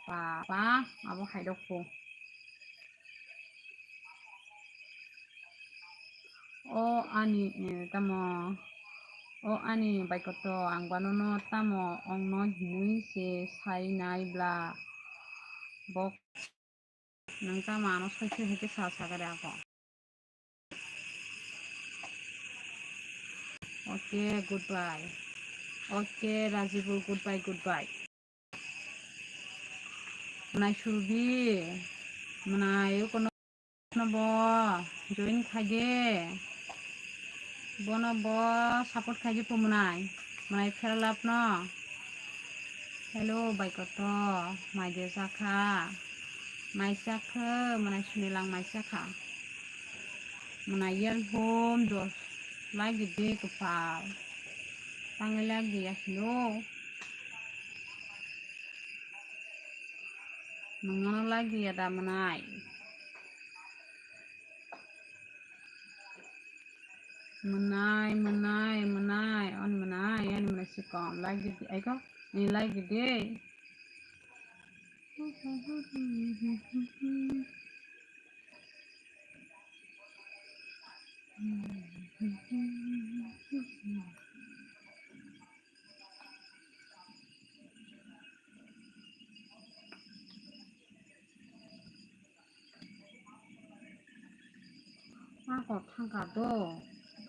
Papa, abo khaidok pho. O ani, eh, tamo, o ani baikoto, ang banono tamo ongno hinwi se sai nai bla. Bok nwng tamo ano soi soi hai khe sa sagare ako. Okay, goodbye. Okay, Rajibu, goodbye, goodbye. Mwnai Surbi, mwnai ukono bo join khaide, bono bo support khaide po mwnai, mwnai Pheralap no. Hello, baikoto, mai de jakha, mai sakhe, mwnai Sunilang mai sakha, mwnai yel hom dos, like di de kwpal, tangwi like di ya hilo. Nwng ano like ya da mwnai? Mwnai, mwnai, mwnai, on mwnai, ani mwnai sikon like di, aiko, ni like di. Ako thangka do,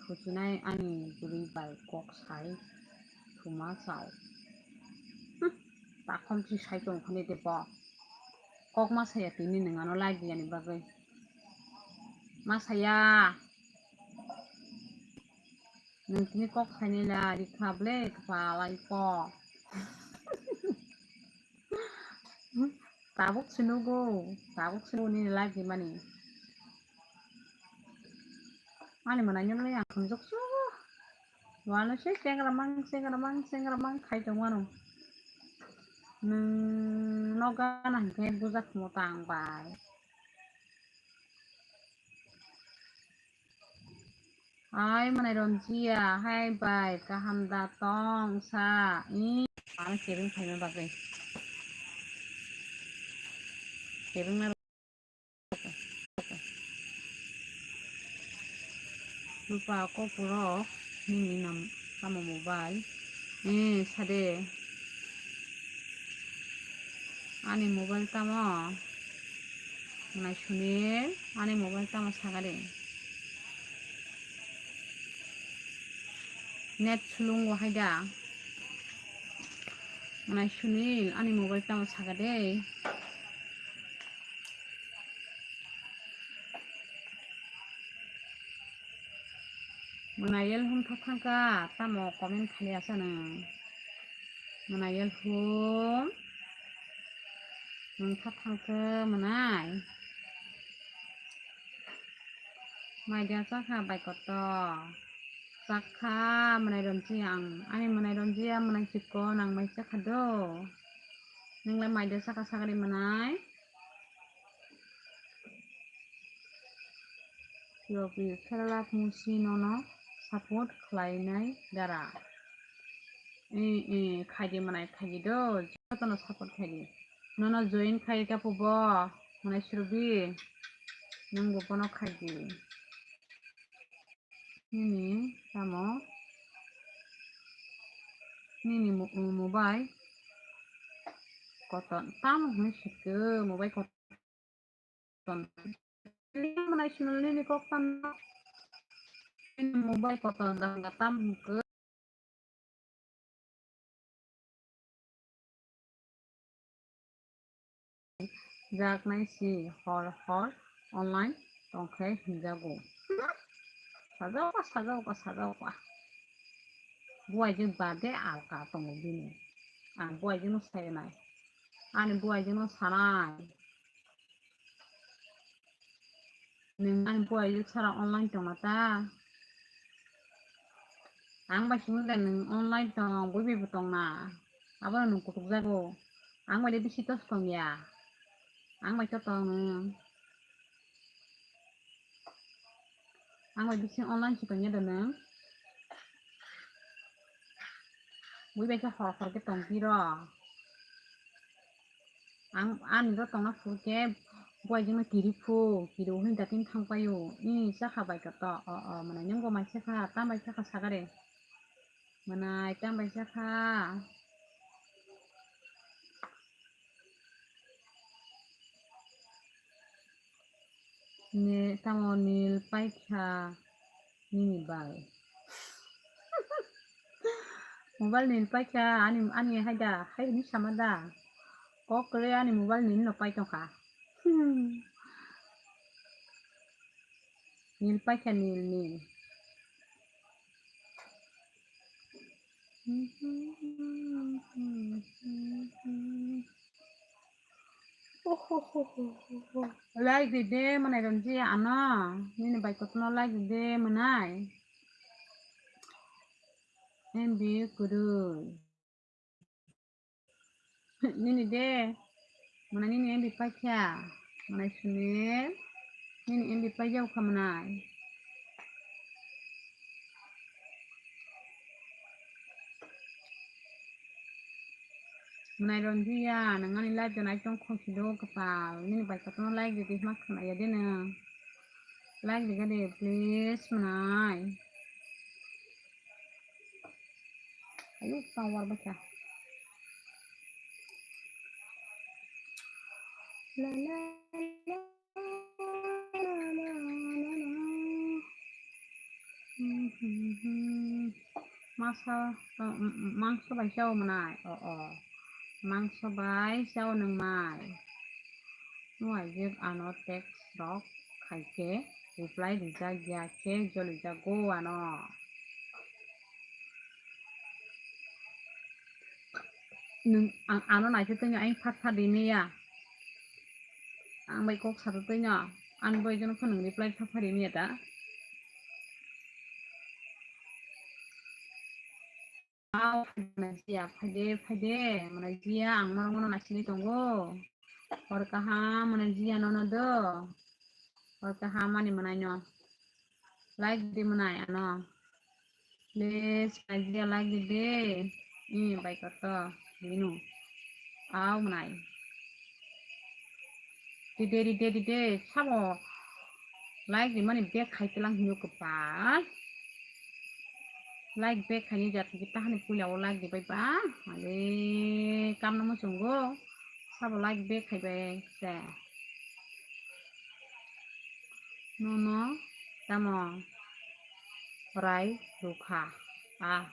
thuchinai ani bwrwi bai kok sai thuma chao. Hm, takhom chi sai tong khani de bo. Kok ma saya tini nwng ano like yani bagwi. Ma saya. Nwng tini kok sainai la rikha ble kwpal ai kok. Tabuk sinugo, tabuk sinugo nini like mani. Ani mwnai nini lai ang khunjok su. Wano se chengra mang, chengra mang, chengra mang khai tong mano. Nwng no gana hinkhe bujak mo tang bai. Hai mwnai Ronjia, hai bai, kaham da tong sa, i, ano kebeng phaima bagwi. Kebeng na Rupa kopuro nini nam tamo mobile? Eh, sade. Ani mobile tamo? Mwnai Sunil, ani mobile tamo sagade. Net sulung wahai da. Mwnai Sunil, ani mobile tamo sagade. Mwnai yel hum thak thangka, tamo comment khali asa nwng. Mwnai yel hum, nwng thak thangkhe mwnai. Mai dia chakha bai koto. Chakha mwnai Ronji ang, ani mwnai Ronji ang mwnai chikon ang mai chakha do. Nwng lai mai dia chakha sagari mwnai. Yogi Pheralap Musi nono support khlainai dara. Eh, eh, khaidi mwnai khaidi do, jotono support khaidi. Nono join khai ka pubo, mwnai Surbi, nwng bo bono khaidi. Nini tamo, nini mo-, mobile koton, tamo hwnwi sikhe, mobile koton. Mwnai Sunil nini kok tamo. Nini mobile koton danga tam hwnkhe. jaknai si hor hor online tongkhe hinjago. Sajokwa, sajokwa, sajokwa. Buaijwk bade alka tongo bini. Ang buaijwkno sainai. Ani buaijwkno sanai. Nwng ani buaijwk sara online tongna ta? Ang bai simi da nwng online tong, bui bai bo tongna. Abono nwng kutuk jago. Ang bai de bisi tos tongya. Ang bai to tong nwng. Ang bai bisi online si tongya da nwng. Bui bai khe hor hor khe tong piro. Ang ani ro tongna phuru khe buaijwkno kiri phu, kiri hwnwi datin thang paio. Ni chakha bai khe to, o, o, mwnai nwng bo mai chakha, tam bai chakha sagare. Mwnai tam bai chakha. Ne, tamo nil paikha nini bai. Mobile nil paikha ani, ani hai da, hai hwnwi sama da. Kok kwrwi ani mobile nil no pai tongkha. Hmm. Nil paikha nil, nil. Ohohoho. Like di de mwnai Ranji ano. Nini bai kotono like di de mwnai. M B kwrwi. Nini de. Mwnai nini M B paikha. Mwnai Sunil. Nini M B paijao kha mwnai. Mwnai Ranjiya, nwng ani live-o nai tong khorsi do kwtal. Nini bai kotono like ridi hwnma khwnaya de nwng. Like riga de, please, mwnai. Ayo, power bacha. La, la, la. Masa, mangso bai chao mwnai, o, o. Mangso bai chao nwng mai. Nuaijwk ano text rok khai khe reply rijak ya khe jolijago ano. Nwng ang ano naithe tongya, ang phat phat rini ya. Ang bai kok sa tongya. Ang bai jono phano reply phat phat rini ya ta. Mwnai jiya, phaide, phaide, mwnai jiya, ang norok no naisingwi tongo. Hor kaham, mwnai jiya nono do. Hor kaham ani mwnai no. Like di mwnai ano. Please, like di, like di de. Ini bai koto, binu. Au mwnai. Di de, di de, di de. Sabo. Like di mani back khai telang hino kepal. Like back khai ni jat kita hani pula o like di bai ba. Ale kam namo chungo. Sabo like back khai bai se. Nono tamo rai rukha a.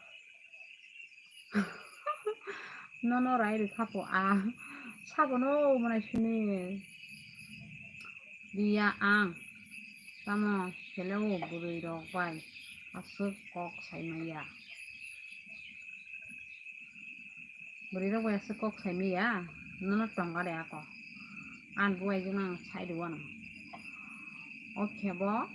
Nono rai rukha po a. Sabono mwnai sini. Biya ang. Tamo sele o bwrwi rok bai aswk kok sai maya. Bwrwi rok bai aswk kok sai maya, nono tongkha de ako. Ang buai jwk nang sai rw ano. O khe bo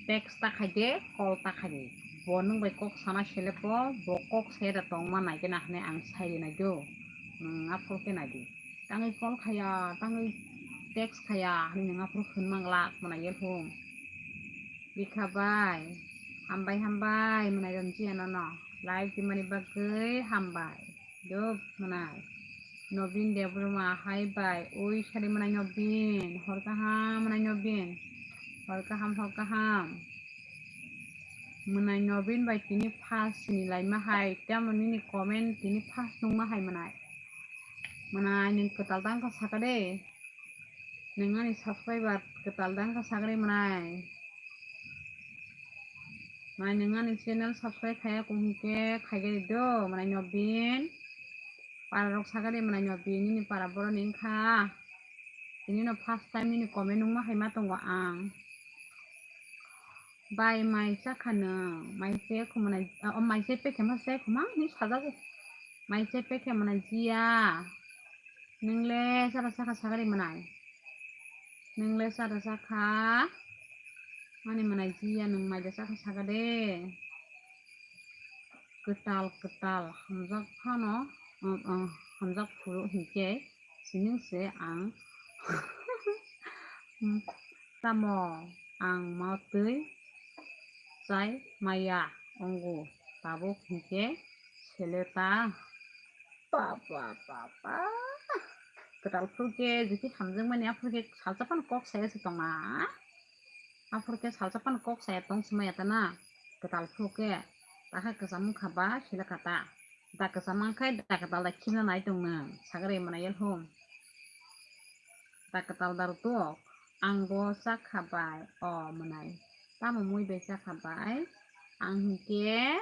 text ta khai de, call ta khai de. Bo nwng bai kok sana sele po, bo kok sai da tongma nai khe na hwnwi ang sai rw nai do. Nwng aphuru khe nai di. Tangwi call khaya, tangwi text khaya hwnwi nwng aphuru hwn mang glak mwnai ye phung. Bikha bai, hambai hambai mwnai Ranjiya nono. Like dimani bagwi hambai. Dub mwnai. Nobin Debbarma hai bai. Ui sari mwnai Nobin. Hor kaham mwnai Nobin. Hor kaham, hor kaham. Mwnai Nobin bai tini first ni laima hai. Tamo nini comment tini first nungma hai mwnai. Mwnai nwng kwtal tang kha saka de. Nwng ani subscriber kwtal tang kha sagri mwnai. Mwnai nwng ani channel subscribe khaya kung hwnkhe khaigari do mwnai Nobin. Para rok sagari mwnai Nobin nini para boroni wngkha. Tini no first time nini comment nungma hai ma tongo ang. Bai mai chakha nwng, mai se khumana, o mai se pekhe ma se khuma ni sajago. Mai se pekhe mana jiya. Nwng le sara sakha sagari manai. Nwng le sara sakha. Ani manai jiya nwng mai le sakha sagade. Kwtal kwtal hamjak phano, um, um, hamjak phuru hinkhe sining se ang tamo ang ma twi chai maya ongo tabuk hinkhe sele ta. Papa papa. Kwtal phuru khe jikhe hamjakmani aphuru khe salsa phano kok saya se tongna. Aphuru khe salsa phano kok saya tong simaya ta na. Kwtal phuru khe takha kwcham wngkha ba sele kha ta. Da kwcham wngkha da kwtal da khibna nai tong nwng sagre manai yel hum. Da kwtal da rwtuk ang bo chakha bai o manai. Tamo mui bai chakha bai ang hinkhe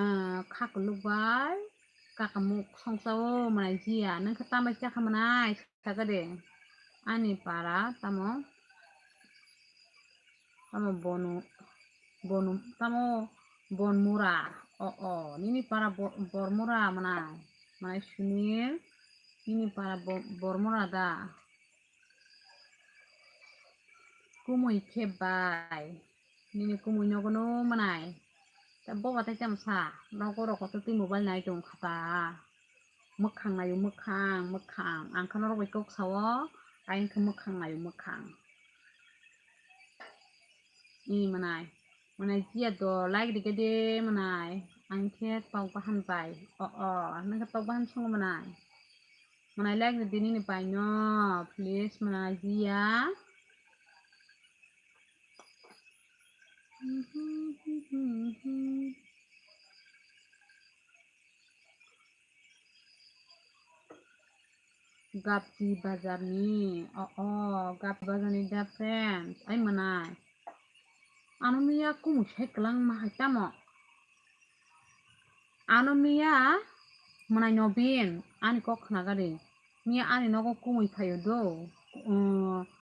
ah, kha kwlwk bai kakamuk songsa o manai jiya nwng khe tambai chakha manai. Sakade ani para tamo tamo bonu bonu tamo bonmura o o nini para bo- bormura manai manai sunil nini para bo- bormura da kumui khe bai nini kumui nogo no manai ta boba tai tamo sa nogo rok to twi mobile nai tong kha ta. Mwkhang nayo mwkhang, mwkhang. Ang khe norok bai kok sao, ayang khe mwkhang nayo mwkhang. Ni manai, manai jiya do like rikhe de manai. Ang khe tok bahan bai. O o, nang khe tok bahan songo manai. Manai like ridi nini bai no, please manai jiya. Gapti bazarni, o o, Gapti bazarni da friends, ai manai. Ano miya kumui sai kwlang ma hai tamo. Ano miya manai Nobin, ani kok khna gari. Miya ani nogo kumui phaio do.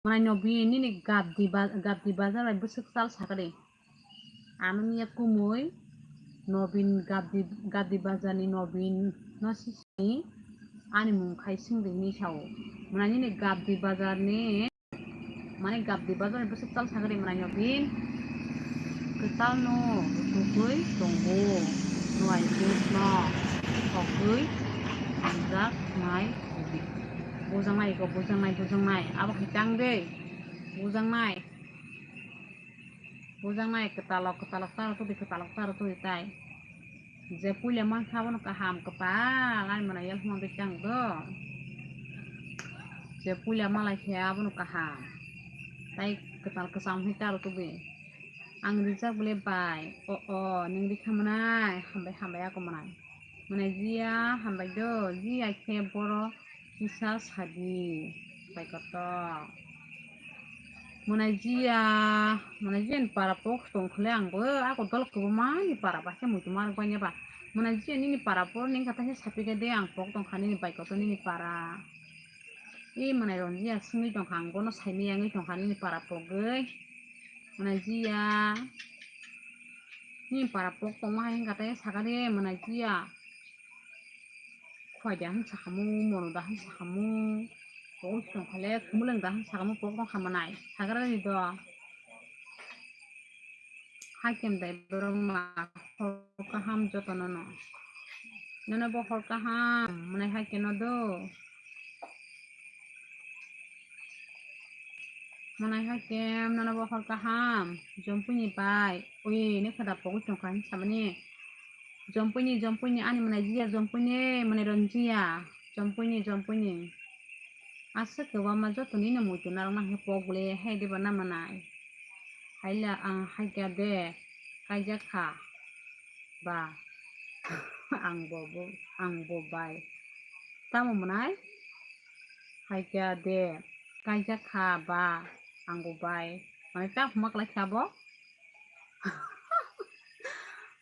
Manai Nobin nini Gapti ba-, Gapti bazar bai bwswk chal sakari. Ano miya kumui Nobin Gapti, Gapti bazarni Nobin no sisini ani mung khai singri hinwi sao. Manai nini Gapti bazarni, mane Gapti bazarni bwswk chal sakari manai Nobin. Kwtal no rutugwi tongo. Nuai no thokgwi hamjak nai. Bujangnai ko, bujangnai, bujangnai. Abo hai tang de. Bujangnai. Bujangnai kwtalok, kwtalok taro todi, kwtalok taro todi tai. Je puila mankha abono kaham kwtal, ani mana yel hwnwi tang do. Je puila malai khe abono kaham. Tai kwtal kwcham hai taro todi. Ang rijak bole bai. O, o, nwng rikha manai. Hambai, hambai ako manai. Manai jiya, hambai do. Jiya khe boro kisa sadi. Bai koto. Manai jiya, manai jiya ni para pok tong khole ang bo ako dol kwbangma ni para ba khe muitu mar banya ba. Manai jiya nini para por ni kata khe sapika de ang pok tong kha nini bai koto nini para. E manai ron jiya sungwi tong kha ang bono saimaya wngwi tong kha nini para pogwi. Manai jiya. Ni para pok tongma hai wngkha tei sakha de manai jiya. Khwai da hwn sakhamu, mono da hwn sakhamu. Pok tong khale, khumulwng da hwn sakhamu, pok tong kha manai. Sagra ni do. Hakem dai borok ma hor kaham joto nono. Nono bo hor kaham, manai haike no do. Manai haike nono bo hor kaham, jompui ni bai. Ui, ne khada pogwi tong kha hinwi samani. Jompui ni, jompui ni, ani manai jiya, jompui ni, manai ron jiya. Jompui ni, jompui ni. Aswk kwbangma joto nini muitu narwkna hwnwi pok le hai de ba na manai. Haila ang haikya de kaijak kha ba ang bo, bo, ang bo bai. Tamo manai? Haikya de kaijak kha ba ang bo bai. Manai ta huma kwlai kha bo?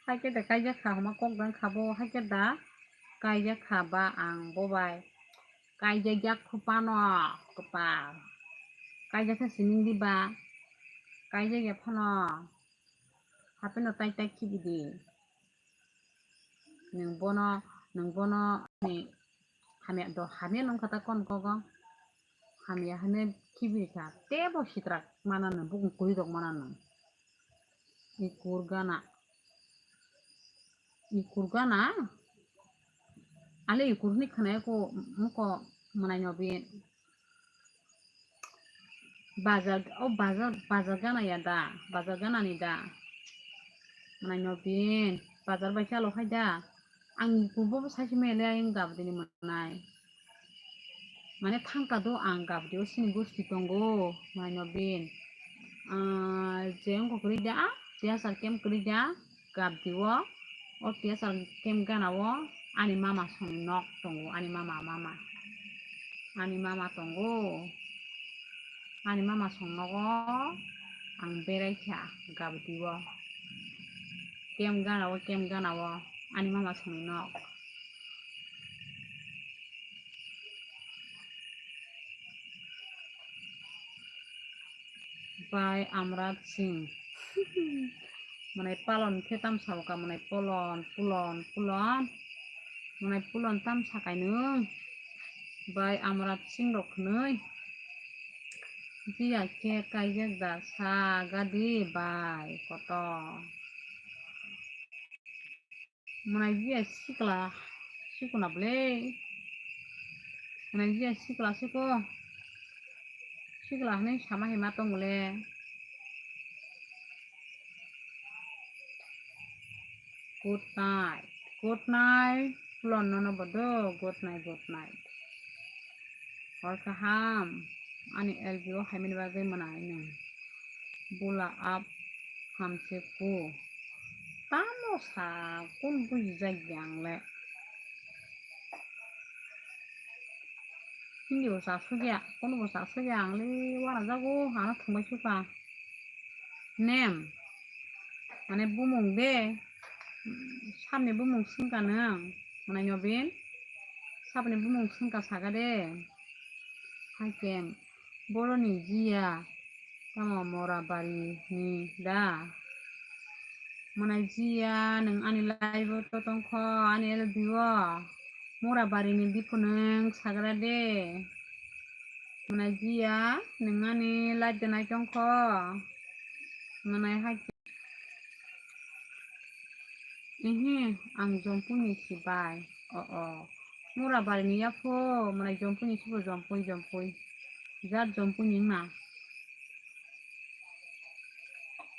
Haikya da kaijak kha huma kok dang kha bo, haikya da kaijak kha ba ang bo bai. Kaijak ya khupano kwpal. Kaijak khe sining di ba. Kaijak ya phano. Hapeno tai tai khibi di. Nwng bono, nwng bono ni hamya do, hamya nung kha ta kon kogo. Hamya hwnwi khibi kha. Tebo sitrak mana nwng, bukung kwrwi rok mana nwng. Ikur gana. Ikur gana? Ale ikur hwnwi khwnaya ko muko mwnai no bi. Bazar, o bazar, bazar gana ya da? Bazar gana ni da? Mwnai no bi. Bazar bai chalo khai da? Ang ikur bo sai se mele ayang gabdi ni mwnai. Mane thangka do ang gabdi o sini gusti tongo, mwnai no bin. Ah, je wngkha kwrwi da, tiyasar kem kwrwi da, gabdi o, o tiyasar kem gana o, ani mama song nok tongo, ani mama, mama. Ani mama tongo, ani mama song nogo, ang berai kha gabdi o. Kem gana o, kem gana o, ani mama song nok. Bai Amrat Singh. Mwnai palon khe tam sabo ka, mwnai polon, pulon, pulon. Mwnai pulon tam sakai nwng. Bai Amrat Singh rok hwnwi. Biya khe kaijak da sa gadi bai koto. Mwnai biya sikla, sikuna ble. Mwnai biya sikla siko. Sikla hwnwi sama hima tongole. Good night. Good night. Pulon nono bodo. Good night, good night. Hor kaham. Ani L B O haimani bagwi mwnai nwng. Bula up hamse ku. Tamo sa kun bujijak ya ang le. Hindi bo sa sugya, kun bo sa sugya ang le wara jago ano thwngbai suka. Nem. Mane bumung de. Sabni bumung sungka nang. Mane nyobin. Sabni bumung sungka saga de. Haikem. Boroni jiya. Tamo mora bari ni da. Mane jiya nang ani live o to tongkho ani L B o. Mora bari ni biphu nang sagra de. Mane jiya nang ani live de nai tongkho. Mane hai. Ehe, ang Jompui ni si bai. O, o. Mura bari ni yapho, mane Jompui ni sibo Jompui, Jompui. Jat Jompui ni wngna.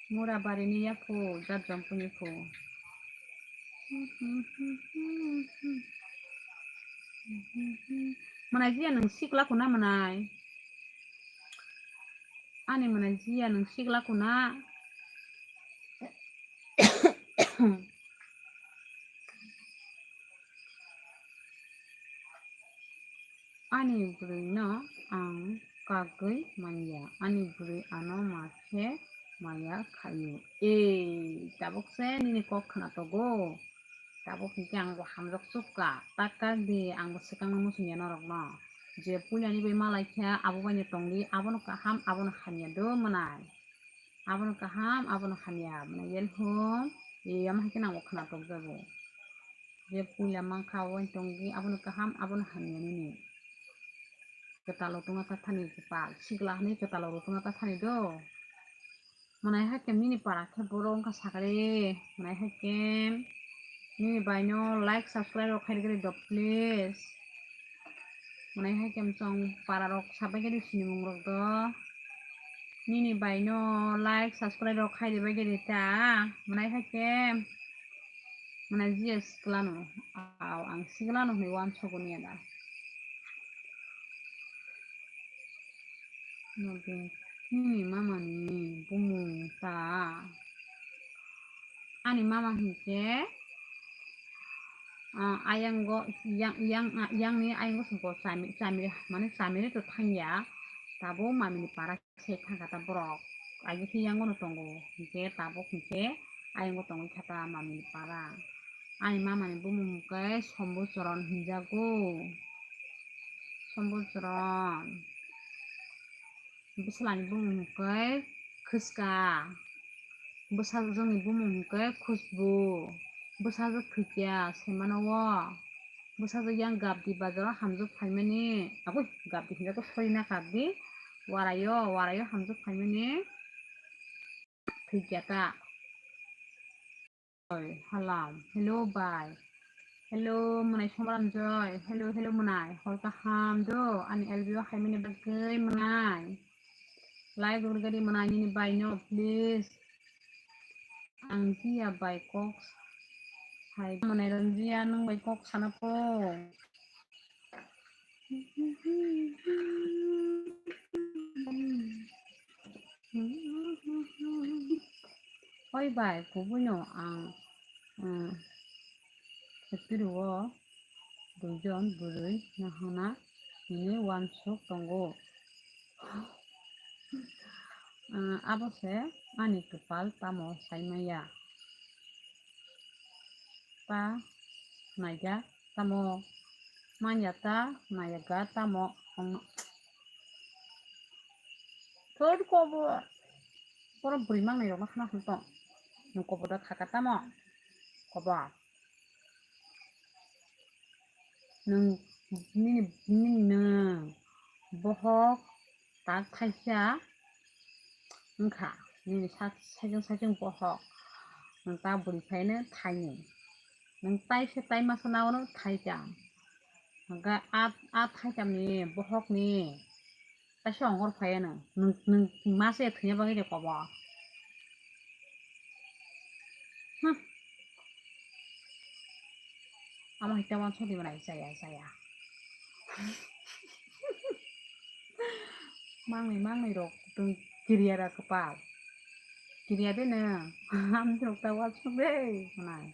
Mura bari ni yapho, jat Jompui ni pho. Mane jiya nang sikla kuna mane. Ani mwnai jiya nwng sikla kuna. Ani bwrwino ang kagwi manya, ani bwrwi ano ma khe maya khaio. Ei, tabuk se nini kok khwnatogo. Tabuk hinkhe ang bo hamjak chukka, tak kak di, ang bo swkangno muchungya norokno. Je puilani bai malai kha, abo bai no tongdi, abono kaham, abono hamya do mwnai. Abono kaham, abono hamya mwnai, yen hum, e, yama hai khe nang bo khwnatok jago. Je puila mankha, abo bai tongdi, abono kaham, abono hamya nini. Kwtalo tongna ta thani kwtal, sikla hinwi kwtalo rw tongna ta thani do. Mwnai hai khe nini para khe borok wngkha sakali, mwnai hai khe nini bai no like, subscribe rok khai rwgwi do, please. Mwnai hai khe chwng para rok sabai khe sinimung rok do. Nini bai no like, subscribe rok khai rwbai khe ta, mwnai hai khe. Mane jiya sikla no, aw, ang sikla no hinwi uansukgo niya da. Nini mama ni bumung ta. Ani mama hinkhe, ah, ayang go, yang, yang, ah, yang ni ayang go sumpo chami, chami, mane chami to thangya. Tabuk mami ni para se thangkha ta borok. Agi khe yango no tongo. Hinkhe tabuk hinkhe ayang go tongwi kha ta mami ni para. Ani mama ni bumung hinkhe Sombo Choron hinjago. Sambujron. Bwsalani bumung hwnkhe Khwska. Bwsajwkni bumung hwnkhe Khushbu. Bwsajwk thwikya saimano o. Bwsajwk yang Gabdi bazaro hamjwk phaimani. Abui, Gabdi hinjak khe sori na Gabdi. Waraio, waraio hamjwk phaimani. Thwikya ta. Oi, halam. Hello, bai. Hello, mwnai Somram Joy. Hello, hello, mwnai. Hor kaham do. Ani L B O haimani bagwi mwnai. Like rwgwdi mwnai nini bai no, please. Ang jiya bai kok hai. Mwnai ron jiya nwng bai kok sana po. Oi bai, kubuino ang, um, factory o duijon bwrwi nahana hwnwi uansuk tongo. Um, abo se ani kwpal tamo saimaya. Ta naiga tamo manya ta naiga tamo ongno. Thod kobo poro bwrwi mangnai rokno khna khna tong. Nwng kobo da khaka tamo kobo. Nwng nini nini nwng bohok tak thaisa wngkha nini sak-, saichung saichung bohok nwng ta bwrwi phaino thainwi nwng taisa taimasa naono thaikam hwnkhe a, a thaikamni bohokni taisa ongkhor phaiya nwng, nwng, nwng masa thwina bagwi de kobo. Hmm. Amo hai ta uansuk di mwnai chaya, chaya. Mangnwi, mangnwi rok tong kiriya ra kwpal. Kiriya de nwng. Amtwrok ta uansuk de mwnai.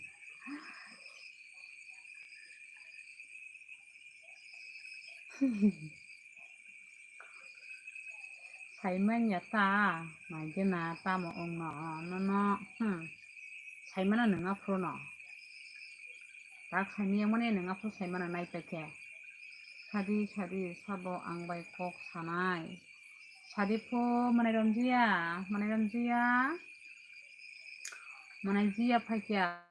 Saimanya ta, naigena tamo wngno, nono, hmm. Saimano nwng aphuru no. Tak saimanya mani nwng aphuru saimano naipaikhe. Sadi, sadi, sabo ang bai kok sanai. Sadi phu, mwnai romjiya, mwnai romjiya. Mwnai jiya phaikya.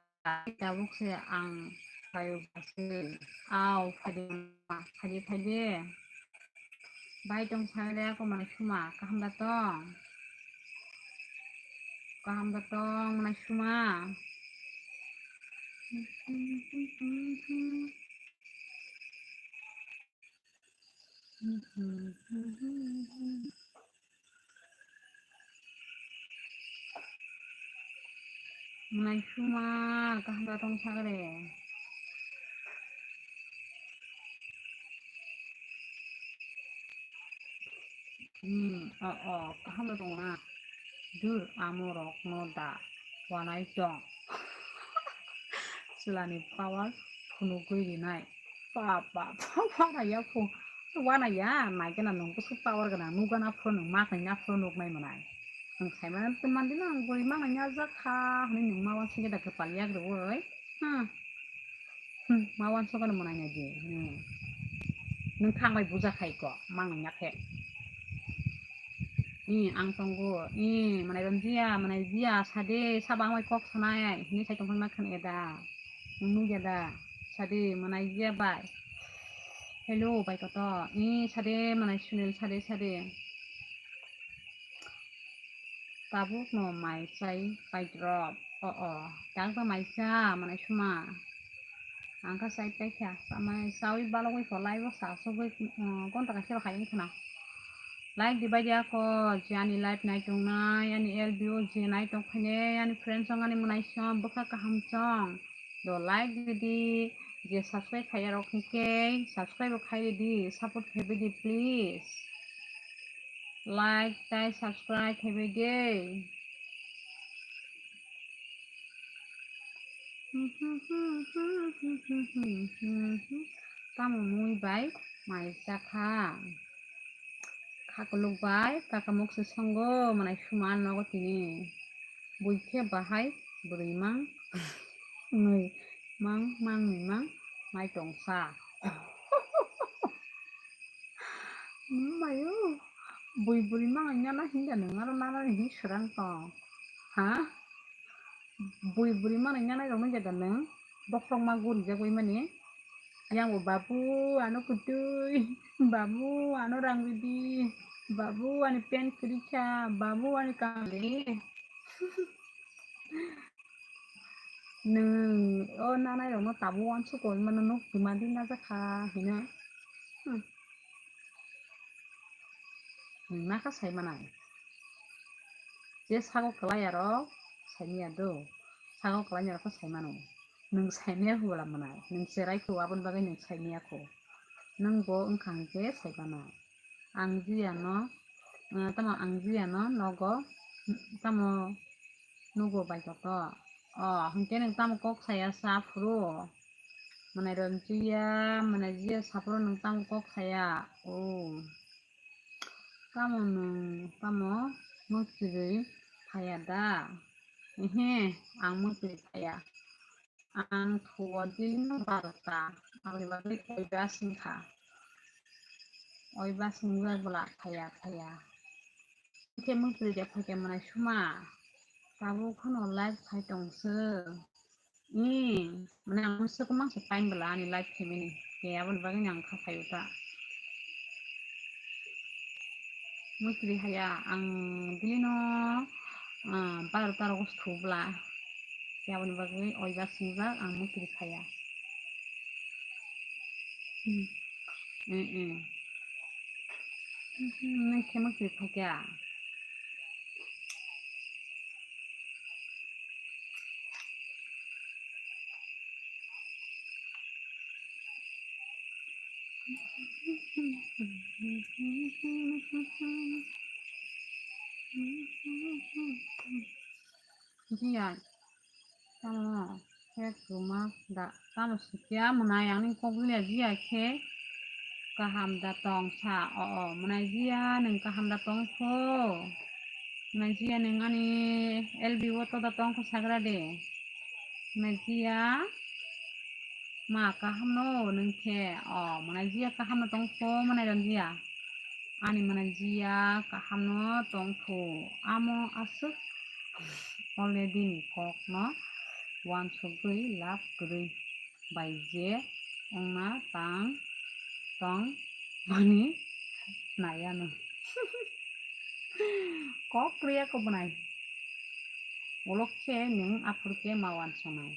Tabuk se ang phaio bwswk. Au, phaidi, phaidi, phaidi. Bai tong sa de ako mwnai suma, kaham da tong? Kaham da tong, mwnai suma? Mwnai suma, kaham da tong sagre. Hmm, o, o, kaham da tong na. Dur, amo rok no da, wanai tong. Chwlani power phunugwi rinai. Ba, ba, ba, ba, ya phu. Wana ya, naikhe na nwng bwswk power gwnang, nukgana phuru nwng maknai na phuru nuknai mwnai. Nwng saimano twi mandi no, ang bwrwi maknai ya jak kha hwnwi nwng ma uansukhe da kwpal yak rwui. Hmm. Hmm, ma uansukgano mwnai na di. Hmm. Nwng thang bai buja khai ko, maknai ya khe. I, ang tongo. I, mwnai romjiya, mwnai jiya, sade, sabo ang bai kok sanai, hwnwi sai tongthang na khna ya da. Nwng nukya da, sade, mwnai jiya bai. Hello, bai koto. I, sade, mwnai Sunil, sade, sade. Tabuk no mai chai pai drop. O, o, tak ba mai cha, mwnai suma. Ang kha chai paikha, chamai chaui balogwi pho live o sa sogwi, uh, gonta kaisa rok hai wngkha na. Like di bai di ako, je ani live nai tongnai, ani L B O je nai tong phainai, ani friends song, ani mwnai song, bwkha kaham song. Do like di di, je subscribe khaiya rok hinkhe subscribe bo khai di, support khai di please. Like tai subscribe khai di. Tamo mui bai mai chakha. Khakuluk bai kakamuk se songo mwnai suma nogo tini. Bui khe bahai bwrwi mang nwi mang mang nwi mang mai tongsa. Mayo, bui buri manai nana hinda nung aro nana ni hin srang tong. Ha? Bui buri manai nana rok nung jada nung bokhorok ma guri jagoi mani. Yang bo babu ano kutui, babu ano rang ridi, babu ani pen kwrwi kha, babu ani kamli. Nwng o nanai rokno tabuk uansuk koi mano nuk tuma di najak kha hino. Hmm. Nwng nakha sai manai. Je sago kwlai aro sai manya do. Sago kwlai aro khe sai mano. Nwng sai manya khe bwla manai. Nwng cherai kho aboni bagwi nwng sai manya kho. Nwng bo wngkha hwnkhe sai manai. Ang jiyano, eh, tamo ang jiyano nogo, tamo nugo bai koto. O, hwnkhe nwng tamo kok saya sa phuru? Mwnai ron jiya, mwnai jiya sa phuru nwng tamo kok saya? O. Tamo nwng, tamo mwsri phaya da? Ehe, ang mwsri phaya. Ang thuo dili no barota, aboni bagwi oi bus wngkha. Oi bus wngjak bwla phaiya, phaiya. Khe mwsri de phaikhe mwnai suma. Tabuk phano live khai tongse. Ee, mane ang masa kwmang se time bwla ani live khaimani. Khe aboni bagwi ang kha phaiyo ta. Mwsri haya ang dili no, ah, barota rogo sthubla. Khe aboni bagwi oi bus wngjak ang mwsri khaya. Hmm. Mm, mm. Hmm, nai khe mwsri khaikha. Jiya, tamo khe kwma da, tamo sikya mwnai, ang nini kok liya jiya khe kaham da tong sa, o, o, mwnai jiya nwng kaham da tong kho, mwnai jiya nwng ani L B o to da tong kho sagra de, mwnai jiya. Ma kaham no nwng khe, o, mwnai jiya kaham no tong kho, mwnai ron jiya. Ani mwnai jiya kaham no tong kho, amo aswk already ni kok no uansugwi lab kwrwi bai je wngna tang tong mani nai ano. Kok kwrwi ya kok bwnai. Ulo khe nwng aphuru khe ma uansuknai.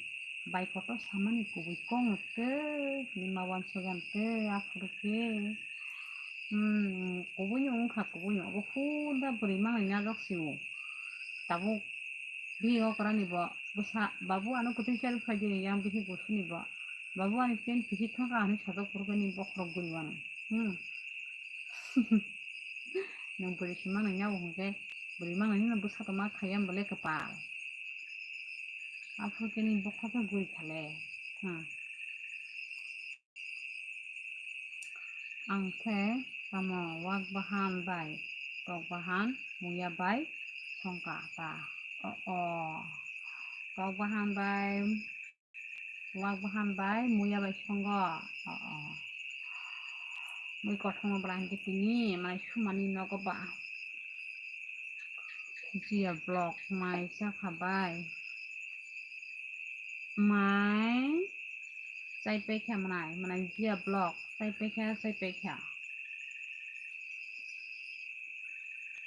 Bai kotor samani kubui kok no tei ni ma uansukya tei aphuru khe. Hmm, kubui no wngkha, kubui no. Obo khuda bwrwi manwi najak si o. Tabuk bini okra ni bo bwsa, babu ano kwtwi chari phai di yang bisi busu ni bo. Babu ani pen kisi thangka hinwi sajak phuru khe ni bokhorok guri uanw. Hmm. Nwng bwrwi se manwi yago hwnkhe bwrwi manwi no bwsa tongma khaiya bole kwpal. Aphuru khe ni bokhorok khe guri khale. Hmm. Ang khe tamo wak bahan bai tok bahan muya bai songka ta. O, o. Tok bahan bai wak bahan bai muya bai songo. O, o. Mui kothoma bwla hwnkhe tini mai sumani nogo ba. Jia block mai chakha bai. Mai chai paikha mwnai, mwnai jia block chai paikha, chai paikha.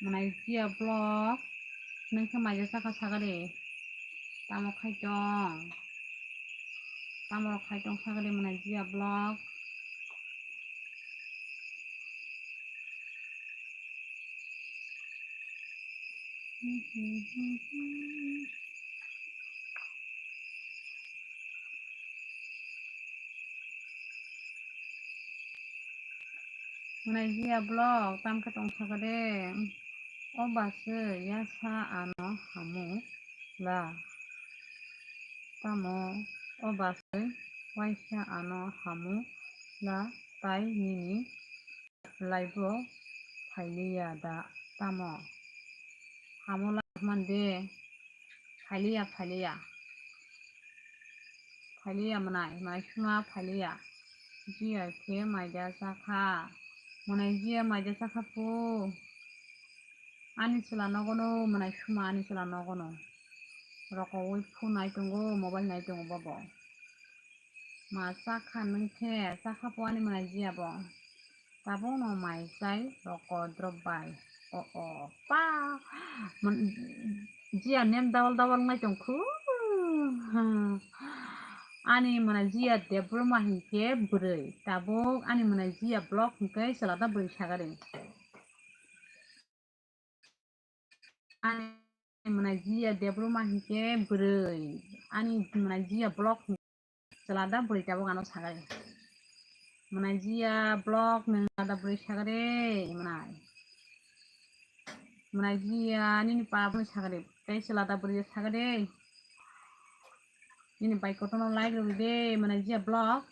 Mwnai jia block nwng khe mai chakha saga de. Tamo khai tong. Tamo khai tong saga de mwnai jia block. Mwnai jia block tam khe tong saga de. O ba se ya sa ano hamu la. Tamo o ba se waisa ano hamu la tai nini. Laibo phailiya da tamo? Hamo lai mande. Phailiya, phailiya. Phailiya mwnai, mai suma phailiya. Jiya khe maida chakha. Mwnai jia maija chakha phu. Ani chwla nogono mwnai suma ani chwla nogono. Rokoui phu nai tongo, mobile nai tongo bobo. Ma chakha nwng khe, chakha phu ani mwnai jia bo. Tabukno mai chai roko drop bai. O, o, pa. Mon-, jia nem double double ngai tong khu. Ani mwnai jia Debbarma hinkhe bwrwi. Tabuk ani mwnai jia block hinkhe chwla da bwrwi sagari. Ani mwnai jia Debbarma hinkhe bwrwi. Ani mwnai jia block hinkhe chwla da bwrwi tabuk ano sagari. Mwnai jia block nwng chwla da bwrwi sagari mwnai. Mwnai jia nini pa bwrwi sagari. Tei chwla da bwrwi sagari. Nini bai kotorno like rwdi de, mwnai jia block.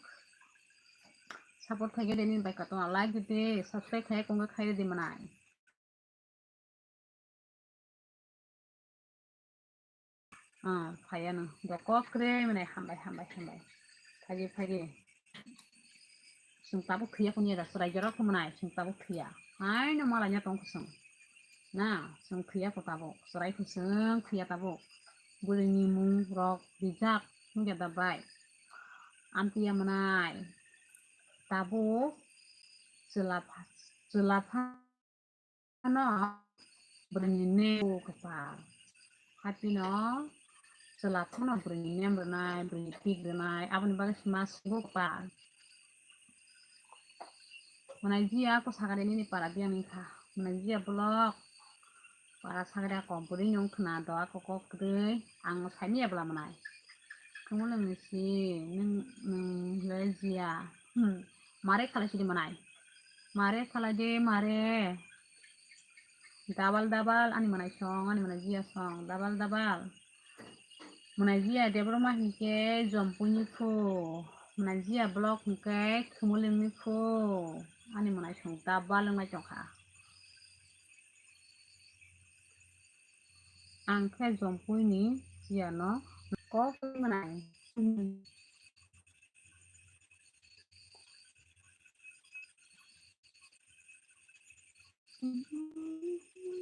Support khaigwi de nini bai kotorno like rwdi, subscribe khai kongkha khai rwdi mwnai. Ah, phaiya no. Dokok kre mwnai hambai, hambai, hambai. Phaidi, phaidi. Chwng tabuk thwiya kho niya da, chwrai jora kho mwnai, chwng tabuk thwiya. Haino malai nya tong kho chwng. Na, chwng thwiya kho tabuk, chwrai kho chwng thwiya tabuk. Bwrwini mung rok rijak, nugya da bai. Amtwi ya mwnai. Tabuk chwla pha, chwla pha no bwrwini name kwtal. Hapino chwla phano bwrwini name rwnai, bwrwini tik rwnai, aboni bagwi se ma sigo kwtal. Mwnai jia ko sagari nini para biyang ni kha. Mwnai jia block. Para sagari ako bwrwi nung khna do ako kok kwrwi. Ang saimaya bwla mwnai. Kungulung ni si nung, nung le jia. Hmm. Mare khalai sidi mwnai. Mare khalai de mare. Double double ani mwnai song, ani mwnai jia song. Double double. Mwnai jia Debbarma hinkhe Jompui ni phu. Mwnai jia block hinkhe Khumulwng ni phu. Ani mwnai song double wngnai tongkha. Ang khe Jompui ni jia no kok mwnai.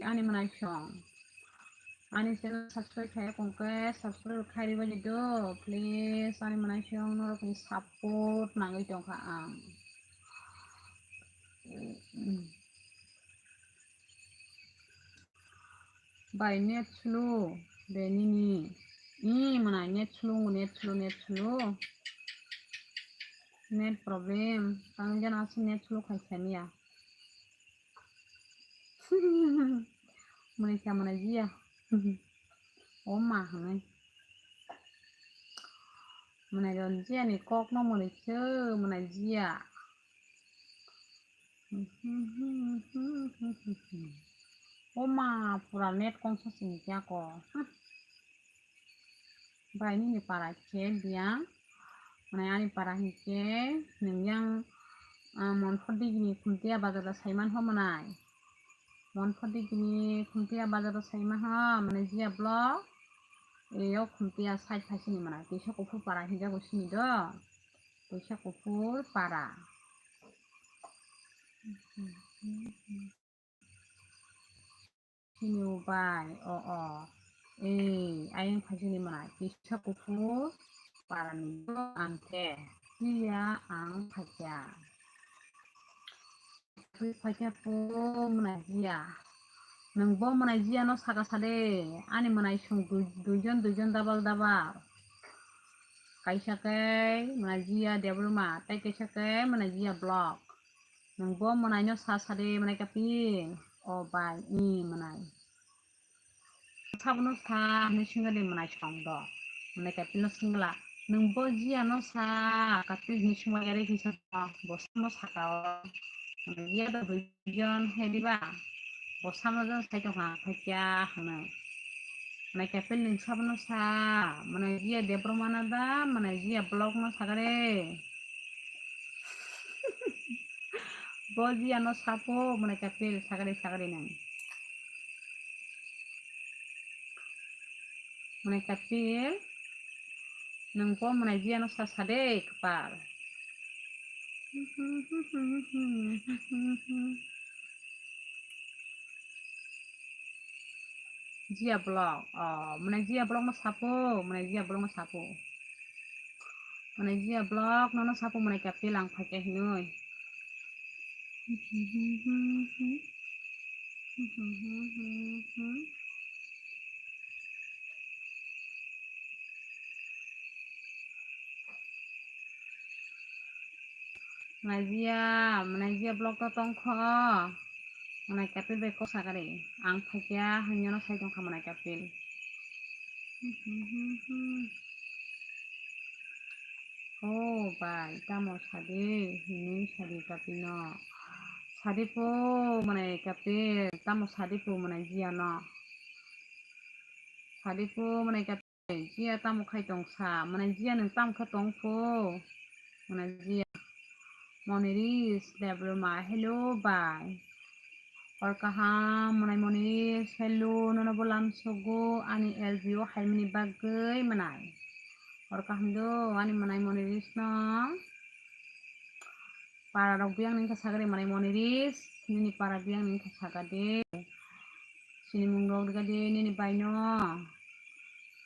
Ani mwnai song. Ani channel subscribe khai kongkhe subscribe khai riba di do. Please ani mwnai song norok ni support nangwi tongkha ang. Bai net slow de nini. I mwnai net slow, net slow, net slow. Net problem. Tang jana aswk net slow khai saniya. Mwnai kha mwnai jia. O ma hwnwi. Mwnai ron jia ni kok no mwnai se mwnai jia. O ma pura net kongsa sini kya ko. Bai nini para khe biyang. Mane ani para hinkhe nwng yang, ah, Monphodigi ni Khumtiya bazar o saiman ho mwnai. Monphodigi ni Khumtiya bazar o saiman ho mane jia block. Eyo Khumtiya side phaisini mwnai. Teisa kuphur para hinjago sini do. Teisa kuphur para. Sini ubai, o, o. Ei, ayang phaisini mwnai. Teisa kuphur parani do ang khe. Jia ang phaikha. Twi phaikha po mwnai jia. Nwng bo mwnai jia no saka sade. Ani mwnai song dui, duijon, duijon double, double. Kaisa khe mwnai jia Debbarma, tei kaisa khe mwnai jia block. Nwng bo mwnaino sa sade mwnai kapil. O bai, i mwnai. Sabono sa hwnwi swngya de mwnai song do. Mwnai kapilno swngla. Nwng bo jiyano sa kapil hwnwi swngma yari kisa do. Bo samo saka o. Mwnai jiya do duijon hai diba. Bo samo jon sai tongkha, phaikya hwnwi. Mwnai kapil nwng sabono sa. Mwnai jiya Debbarma na da, mwnai jiya block no sagare. Bo jiyano sapo mwnai kapil sagari sagari nang. Mwnai kapil nang po mwnai jiyano sa sade kapal. Jia vlog, oh, mane Jia vlog no sapo, mane Jia vlog no sapo. Mane Jia vlog no no sapo, mane kapil ang phaikha hinoi. Malaysia, Malaysia vlog to tongkho. Manai kapil bai kok sakari. Ang phaikha hwnwi no sai tongkha manai kapil. Oh bai, tamo sadi, hinwi sadi kapil no. Sadi po manai kapil, tamo sadi po manai Jia no. Sadi po manai kapil. Jia tamo khai tong sa, mane Jia nwng tamo khe tong pho? Mane Jia. Moniris Debbarma, hello bai. Hor kaham, mane Moniris, hello, nono bo lam sogo, ani L B O haimani bagwi manai. Hor kaham do, ani manai Moniris no. Para rok biyang nini khe sakari manai Moniris, nini para biyang nini khe sakade. Sinimung rok rwgade nini baino.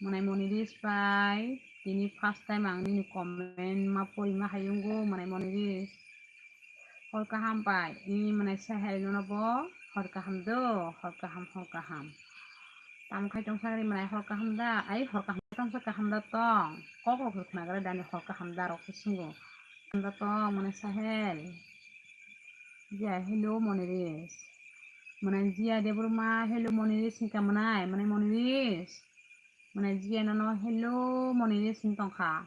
Manai Moniris bai, tini first time ang nini comment ma porima hayungo manai Moniris. Hor kaham bai, i manai Sahel nono bo, hor kaham do, hor kaham, hor kaham. Tamo khai tong sakari manai hor kaham da, ai hor kaham tong sa kaham da tong. Kok rok rwkna gare dani hor kaham da rok se sungo. Kaham da tong manai Sahel. Jia, hello, Moniris. Mane Jia Debbarma, hello, Moniris, hinka manai, mane Moniris. Mane Jia nono, hello, Moniris, hin tongkha.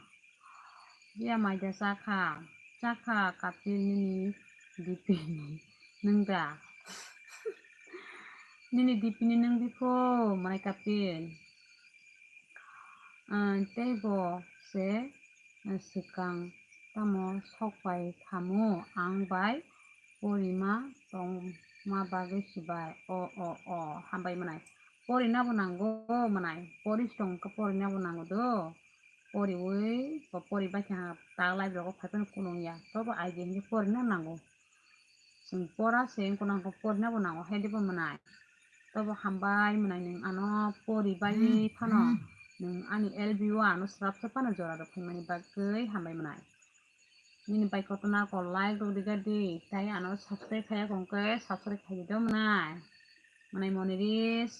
Jia maida chakha, chakha kapil nini D P ni, nwng da? Nini D P ni nwng bipho, mane kapil. Ah, tei bo se, ah, swkang tamo sok pai khamu, ang bai porima tongma bagwi sibai. O, o, o, hambai manai. Porina bo nango manai. Pori se tong khe porina bo nango do. Poriwi, bo pori bai kha ta live rogo phai phano kunung ya. Tobo idea hinwi porina nango. Chwng pora se wngkha nangkha, porina bo nango, hai dibo manai. Tobo hambai manai, nwng ano pori bai phano nwng ani L B O ano swrapsa phano jora rw phaimani bagwi hambai manai. Nini bai kotorma kok like rok riga di, tai ano subscribe khaiya kong khe subscribe khai di do manai. Manai Moniris.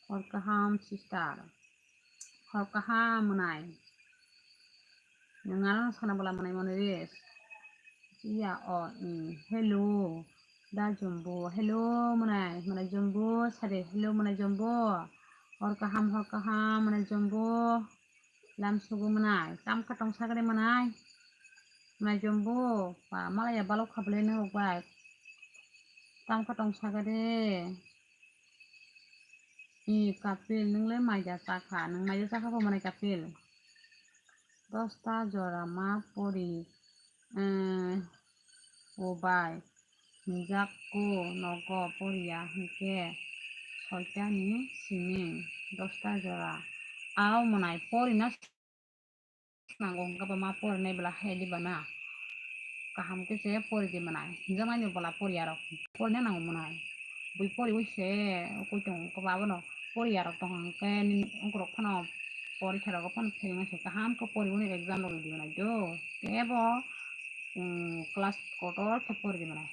Hor kaham sister. Hor kaham manai. Nwng ano sana bwla manai Moniris. Iya o, mm, hello. Da Jumbo. Hello manai. Manai Jumbo. Sari. Hello manai Jumbo. Hor kaham, hor kaham manai Jumbo. Lam sugu manai. Tam kha tong sagade manai. Manai Jumbo. Pa malaya balok khablai nang rok bai. Tam kha tong sagade. I kapil, nwng le maida chakha, nwng maida chakha bo manai kapil. Dosta jora ma pori, eh, o bai, hinjak ko nogo poriya hinkhe soita ni simi dosta jora. Ao manai pori na nango, hwnkhe bo ma porinai bwla hai diba na? Kaham khe se pori di manai, hinjaknai ni bwla poriya rok porina nango manai. Bui poriwi se koi tongo, hwnkhe bo abono poriya rok tong hwnkhe nini ongkorok phano porikha rogo phano phaima se kaham khe poriwi exam rok rwdi manai do. Tebo, um, class kotor khe pori di manai.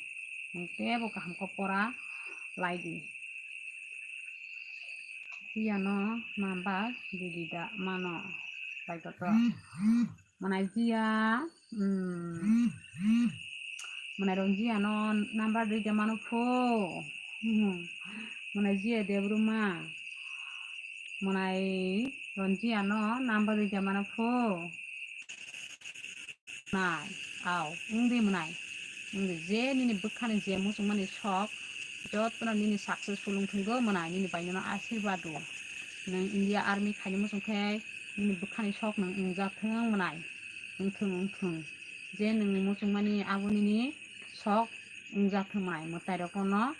Tebo kaham khe pora lai di. Iyano number didi da mano, bai kotor. Manai Jia, hmm. Manai Ronjia no number dui da mano pho. Hmm. Manai Jia Debbarma. Manai Ronjia no number dui da mano pho. Nai, au, wngdi mwnai. Wngdi, je nini bwkhani je muchungmani sok, jotono nini successful wngthwng do mwnai, nini bai nono asirwad rwo. Nwng India Army khaini muchung khe nini bwkhani sok nwng wngjak thwng mwnai, wngthwng, wngthwng. Je nwng muchungmani abo nini sok wngjak thwng mwnai, mwtai rokno,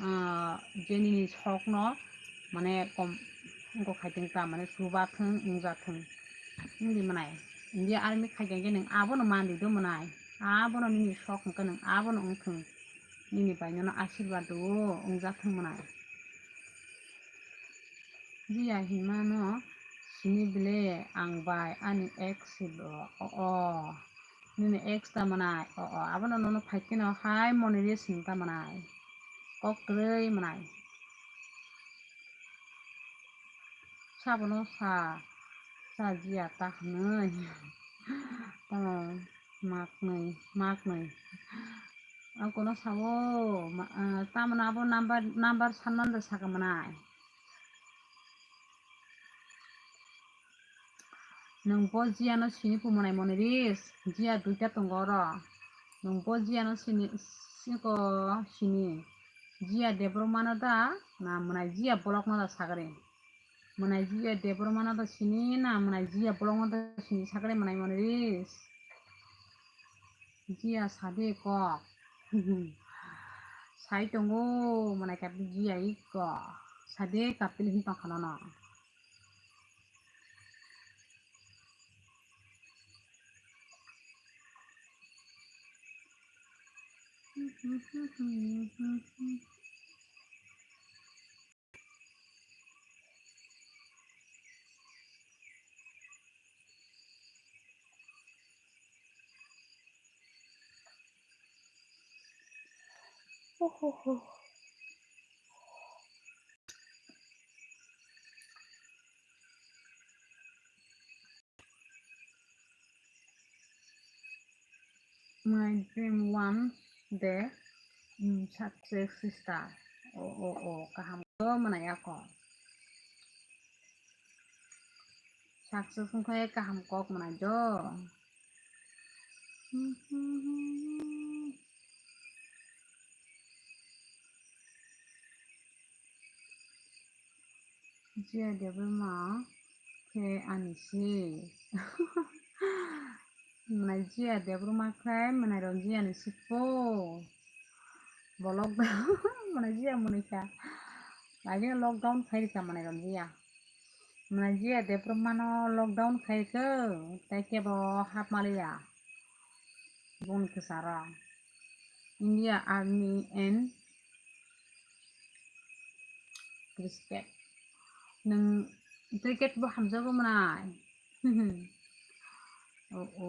ah, je nini sokno, mane, kom-, Wngkok khaitwng ta mane chubathwng wngjathwng wngdi mwnai. India army khaikha khe nwng abono mandi do mwnai. Abono nini sok hwnkhe nwng abono wngthwng. Nini bai nono asirwad rwo wngjathwng mwnai. Jia hinmano sini bile ang bai ani ex si bo. O, o. Nini ex ta mwnai. O, o. Abono nono phaikheno hai moniri sing ta mwnai. Kok kwrwi mwnai. Sabono sa, sa jia ta hwnwi. Tamo maknwi, maknwi. Ang kono sao, ma-, ah, tamoni abo number, number sanmani da saka mwnai. Nwng bo jia no sini phumanai moniris, jia duita tongo oro. Nwng bo jia no sini, siko sini. Jia Debbarma no da, na mwnai jia block no da sagri. Mwnai jia Debbarma no da sini, na mwnai jia block no da sini sagri mwnai moniris. Jia sade kok. Sai tongo mwnai kapil jia iko. Sade kapil hin tongkha nono. My dream one day, mm, success sister. O, o, o, kaham ko mwnai ako. Success wngkha kaham kok mwnai do. Jia Debbarma khe ani si. Mwnai Jia Debbarma khe mwnai rok jia ni si po. Bo lockdown mwnai jia mwnai kha. Lagi lockdown khai rikha mwnai rok jia. Mwnai Jia Debbarma no lockdown khai rikha. Tai kebo hap maliya. Boni kwcharo India Army and cricket. Nwng cricket bo hamjago mwnai. O, o,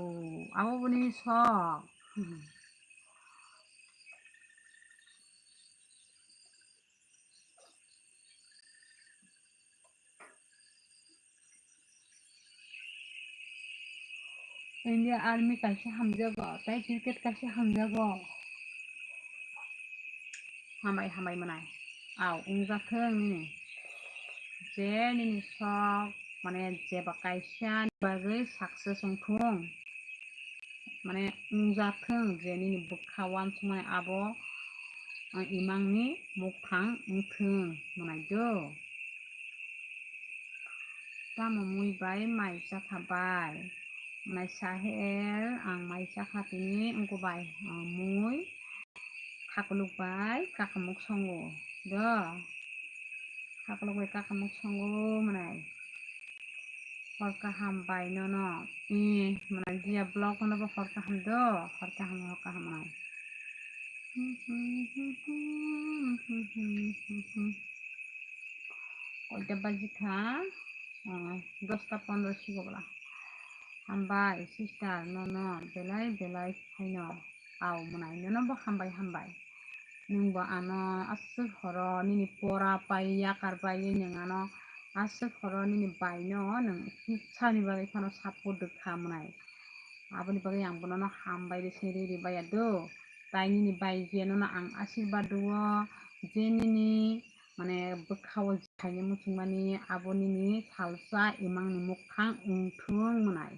abo boni sok. India Army kaisa hamjago, tai cricket kaisa hamjago. Hambai, hambai mwnai. Au, wngjathwng nini. Je nini sok, mane jeba kaisa ni bagwi success wngthung. Mane wngjathwng je nini bwkha uansukmani abo, ah, imangni mukhang wngthwng mwnai do. Tamo mui bai mai chakha bai? Mwnai Sahel, ang mai chakha tini wngkha bai, ah, mui khakuluk bai kakamuk songo do. Khakuluk bai kakamuk songo mwnai. Hor kaham bai nono. I, mwnai Jia vlog no bo hor kaham do. Hor kaham, hor kaham mwnai. Koita baji kha? Ah, dosta pondro sigo bwla. Hambai sister, nono belai belai phaino. Au mwnai, nono bo hambai, hambai. Nwng bo ano aswk horo nini pora pai, yakar pai, nwng ano aswk horo nini bai no nwng sani bagwi phano support rwkha mwnai. Aboni bagwi ang bono no hambai rw se rw rw baiya do. Tai nini bai je nono ang asirwad rwo je nini mane bwkha o je khaina muchungmani abo nini salsa imangni mukhang wngthung mwnai.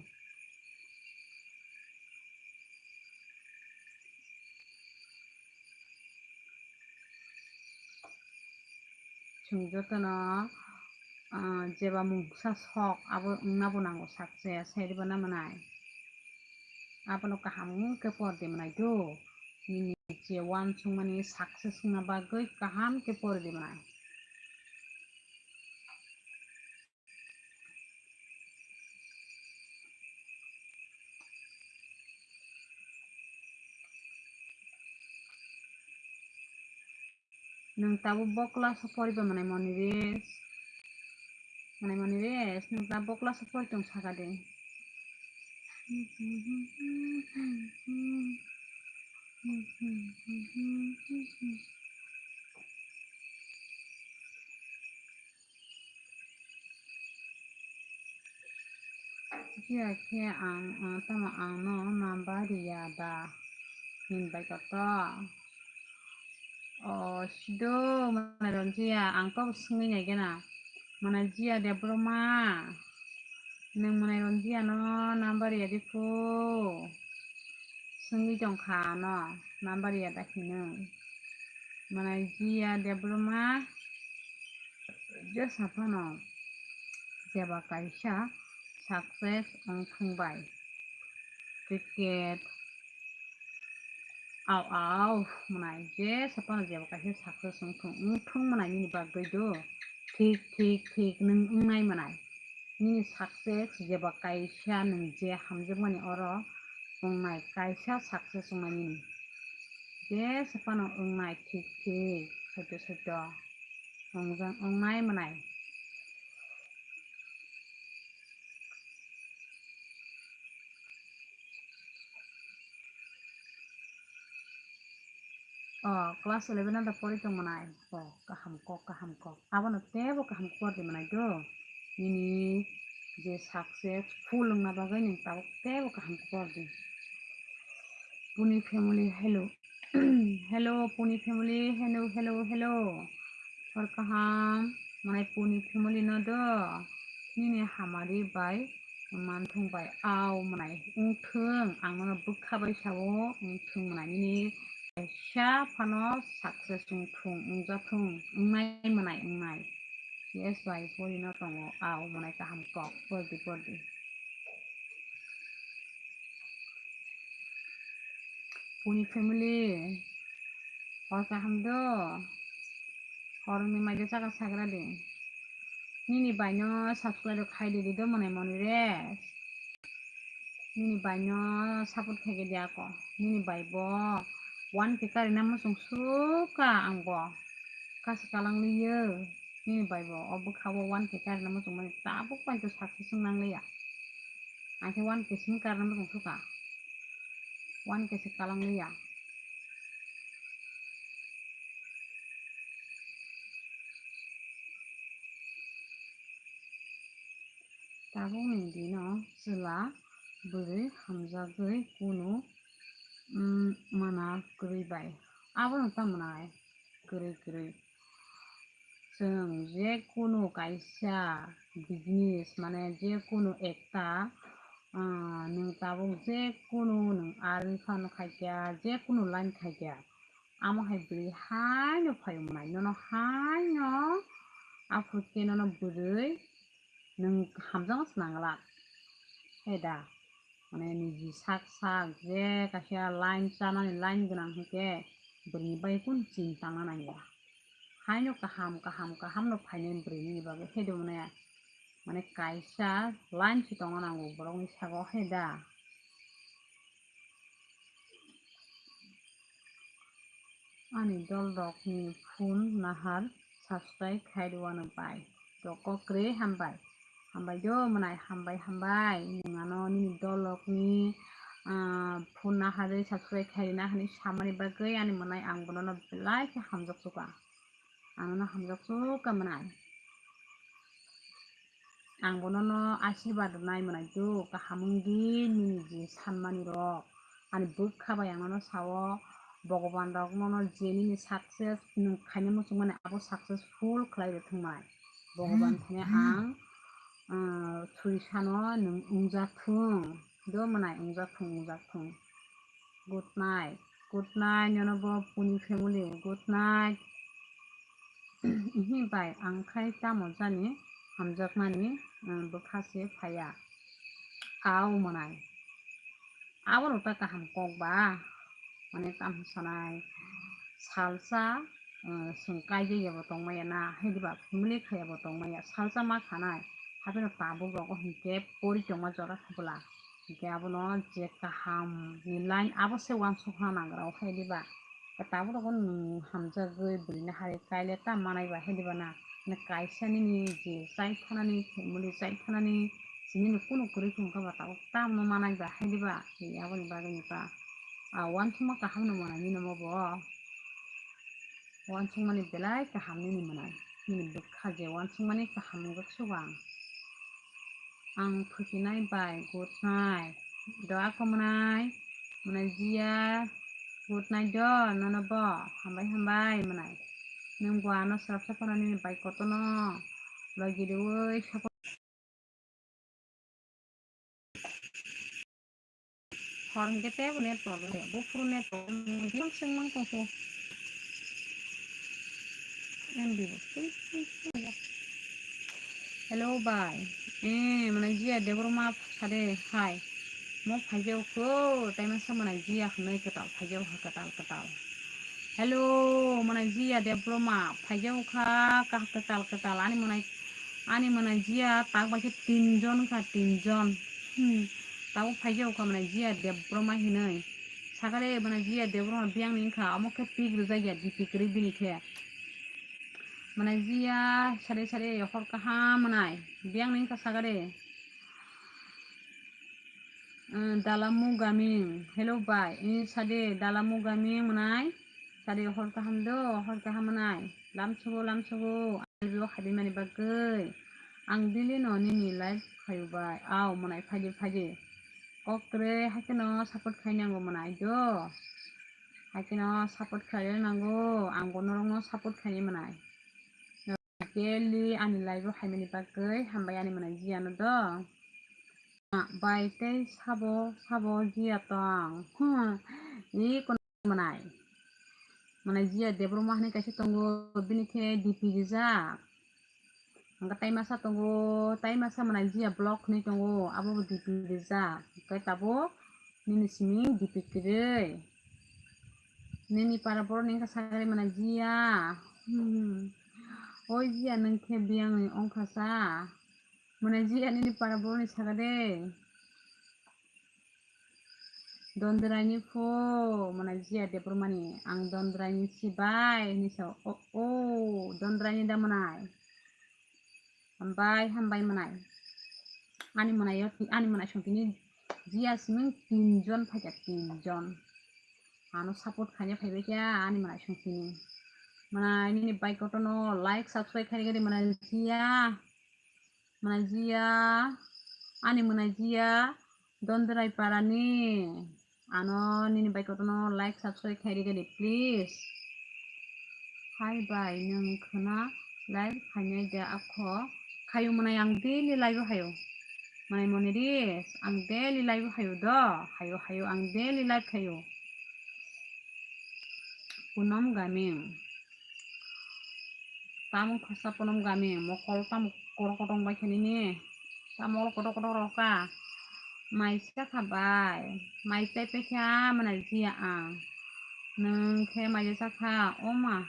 Chwng jotono, ah, jeba mungsa sok abo wngna bo nango sakse, sairwbana mwnai. Abono kaham wngkhe por de mwnai do. Nini je uansukmani success wngna bagwi kaham khe por de mwnai. Nwng tabuk bo class o poriba manai Moniresh? Manai Moniresh, nwng tabuk bo class o pori tong saka de. Jiya khe ang, ah, tamo ang no number riya da? Himbai koto. O, sido, manai Ronjiya, ang to swngwi nai gana. Manai Jiya Debbarma, nwng manai Ronjiya no number riya di phu? Swngwi tong kha ano, number riya da hinwi. Manai Jiya Debbarma, je saphano jeba kaisa success wng thung bai. Cricket, au, au, manai je saphano jeba kaisa success wng thung, wng thung manai nini bagwi do. Thik, thik, thik, nwng wngnai manai. Nini success jeba kaisa nwng je hamjakmani oro wngnai, kaisa success wngnai nini. Je saphano wngnai thik thik, soito soito. Wngjak, wngnai manai. O, class eleven anta pori tong manai. O, kaham kok, kaham kok. Abono tebo kaham kok di manai do. Nini je successful wngna bagwi nwng tabuk tebo kaham kok di. Puni family, hello. Hello, Puni family, hello, hello, hello. Hor kaham, manai Puni family no do. Nini hamari bai, manthung bai, au manai wngthung, ang nono bwkha bai sao, wngthung manai nini kaisa phano success wngthung, wngjathung, wngnai manai, wngnai. Yes bai, pori no tongo, au manai kaham kok, pordi, pordi. Puni family, hor kaham do, horongni maide chaka sagra di. Nini baino subscribe khai di, di do manai Moniresh. Nini baino support khai di ako. Nini bai bo one K karina muchung suka ang bo. Kasi kalang liyo. Nini bai bo o bwkha o one K karina muchung mani tabuk pai to success wng nang liya. Ang khe one K simi karina muchung suka. One K se kalang liya. Tabukni dino chwla bwrwi hamjagwi kunu, mm, mana kwrwi bai. Abono tamo nai kwrwi kwrwi. Chwng je kunu kaisa business, mane je kunu ekta, ah, nwng tabuk je kunu nwng army phano khaikya, je kunu line khaikya, amo hai bwrwi haino phaio manai, nono haino aphuru khe nono bwrwi nwng hamjakno swnam glak. He da, mane niji sak sak je kaisa line chanani line gwnang hinkhe bwrwini bai kun chini tangna nangya. Haino kaham, kaham, kaham no phainai bwrwini bagwi. He da mane, mane kaisa line se tongna nango borokni sago, he da. Ani dol rokni phone nahar subscribe khai rwano bai. Rokok kwrwi hambai. Hambai do mwnai, hambai, hambai. Nwng ano nini dol rokni, ah, phone naharwi subscribe khai rwna hwnwi samani bagwi ani mwnai ang bonono belai khe hamjak suka. Ang nono hamjak suka mwnai. Ang bonono asirwad rwnai mwnai do, kaham wng di nini je sanmani rok. Ani bwkha bai ang nono sao, Bhogoban rok nono je nini success nwng khaina muchungmani abo successful khlai rw thwngmai. Bhogoban thani ang, ah, suri sano nwng wngjak thung. Do mwnai wngjak thung, wngjak thung. Good night. Good night, nono bo Puni family. Good night. Ihi bai, ang khai tamo jani hamjakmani, um, bwkha se phaiya. Au mwnai. Abo rok ta kaham kok ba. Mane tamo sanai. Salsa, uh, chwng kaijak yabo tongmaya na. Hai diba family khai yabo tongmaya. Salsa ma khanai. Hapheno tabuk rogo hinkhe pori tongma jora thubula. Hinkhe abono je kaham ni line abo se uansukna nangra o hai diba. Tabuk rok no nwng hamjagwi bwrwini hari kaile ta manai ba hai diba na? Na kaisa nini je chai thanani, family chai thanani, sinini kunu kwrwi wngkha ba tabuk tamo manai ba hai diba? Aboni bagwi no ta, a, uansukma kaham no manai nini omo bo. Uansukmani belai kaham nini manai. Nini bwkha je uansukmani kaham wngkha sugo ang. Ang phukinai bai good night. Do ako manai, manai jiya, good night do, nono bo, hambai hambai manai. Nwng bo ano swrapsa phano nini bai kotorno logi rwui support. Hor hwnkhe teibo net problem, buphuru net problem, biyang swngmang tongkho. N B bo. Hello bai. Eh, manai jiya Debbarma sade hai. Mo phaijao kho, tai masa manai jiya hwnwi kwtal phaijao ha kwtal kwtal. Hello, manai jiya Debbarma phaijao kha, ka kwtal kwtal ani manai, ani manai jiya tak bai khe tinjon kha, tinjon. Hmm. Tabuk phaijao kha manai jiya Debbarma hinwi. Sakare manai jiya Debbarma biyang ni wngkha, omo khe pik rwjak ya, D P kwrwi bini khe. Manai jiya sade sade hor kaham manai biyang ni wngkha sakare. Dalamu Gaming, hello bai, ini sade Dalamu Gaming manai, sade hor kaham do, hor kaham manai, lamsugo, lamsugo, ani bo khaidi mani bagwi, ang daily no nini live khayu bai, au manai phaidi phaidi, kok kwrwi haikhe no support khai nango manai do, haikhe no support khai nango, ang bo norok no support khai manai. Daily ani live o haimani bagwi hambai ani manai jiya no do. Bai tei sabo sabo jiya tong. Hmm. I kono manai. Manai jiya Debbarma hinwi kaisa tongo, bini khe D P rijak. Hwnkhe tai masa tongo, tai masa manai jiya vlog hinwi tongo, abo bo D P rijak. Hwnkhe tabuk nini simi D P kwrwi. Nini para borok ni wngkha sagari manai jiya. Hmm. Oi jiya nwng khe biyang ni wngkha sa. Manai jiya nini para borok ni saga de. Dondrai ni pho manai jiya Debbarma ni. Ang Dondrai ni si bai hinwi sa o, o Dondrai ni da manai. Hambai, hambai manai. Ani manai yo, ani manai song tini jiya siming tinjon phaikha, tinjon. Ano support khaina phaibai kha ani manai song tini. Manai nini bai kotorno like, subscribe khai rwgadi manai jiya. Manai jiya, ani manai jiya, Dondrai parani. Ano nini bai kotorno like, subscribe khai rwgadi, please. Hai bai, nwng khwna live khainai de akho? Khayu manai, ang daily live o hayo. Manai moni ris, ang daily live o hayo do. Hayo, hayo, ang daily live khayo. Punom Gaming. Tamo khasa Punom Gaming, mokol tamo korok kotong bai khe nini. Tamo kotor kotor rok ka. Mai sa kha bai. Mai chai pai kha manai jiya ang. Nwng khe mai sa kha, o ma.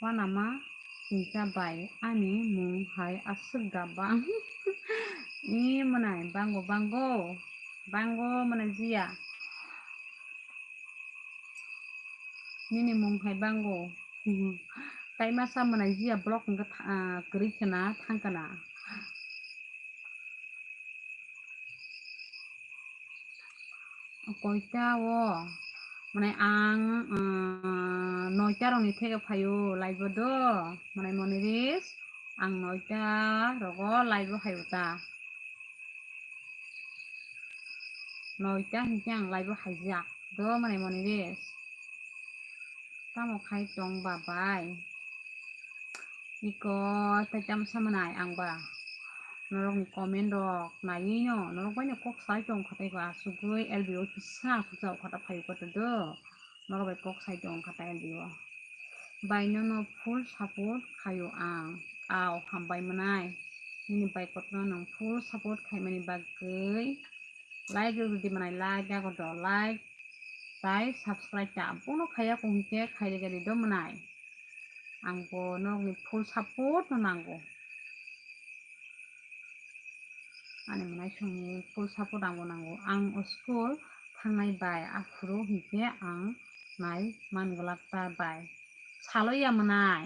Wana ma, singsa bai ani mung hai aswk gabang. I manai bango, bango. Bango manai jiya. Nini mung hai bango. Tai masa manai jiya vlog hwnkhe tha-, ah, kwrwi khwna, thang khwna. Koita o, manai ang, ah, noita rokni theke phaio live o do, manai moniris, ang noita rogo live o phaio ta. Noita hinkhe ang live o haijak do, manai moniris. Tamo khai tong ba bai? Iko tei tamo sa manai ang ba? Norokni comment rok naiwi no, norok bai no kok sai tong kha tei ba, asugwi L B o kisa puja o kha ta phaio kha ta do. Norok bai kok sai tong kha ta L B o. Bai nono full support khaio ang. Au, hambai manai. Nini bai kotorno nwng full support khaimani bagwi. Like rwdi manai, like yago do, like tai subscribe ta abono khaiya kho hinkhe khairigadi do manai. Ang bo norokni full support no nango. Ani manai songni full support ang bo nango. Ang o school thangnai bai aphuru hinkhe ang Nai man glak ta bai. Salo ya mwnai.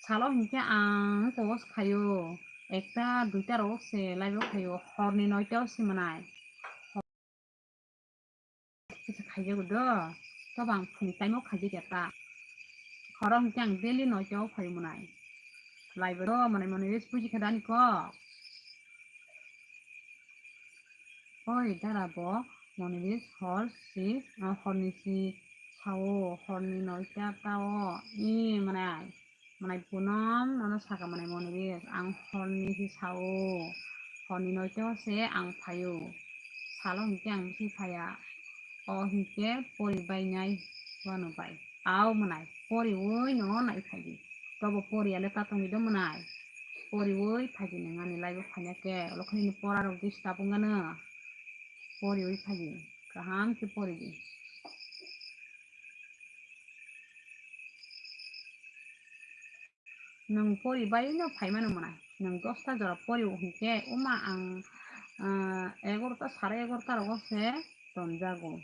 Salo hinkhe ang wngkha o se phaio. Ekta duita rok se live o phaio. Horni noita o se mwnai. Kisa khaijago do. Tobo ang phuni time o khaijak ya ta. Horo hinkhe ang daily noita o phaio mwnai. Live o do mwnai mwnai rest buji kha dani kok. Oi dara bo mwnai rest hor si, ah, horni si sao horni noita ta o. I mwnai. Mwnai Punom, nono saka mwnai Moniris, ang horni se sao, horni noito se ang phaio, salo hinkhe ang bisi phaiya, o hinkhe pori bainai wano bai, au mwnai poriwi no nai phaidi, tobo poriya le ta tongwi do mwnai, poriwi phaidi nwng ani live o phaina khe, olo khe nini pora rok disturb wngano, poriwi phaidi, kaham khe poridi. Nwng pori bai no phai mano mwnai. Nwng dosta jora pori o hinkhe, uma ang, ah, egarota, sare egarota rogo se tonjago.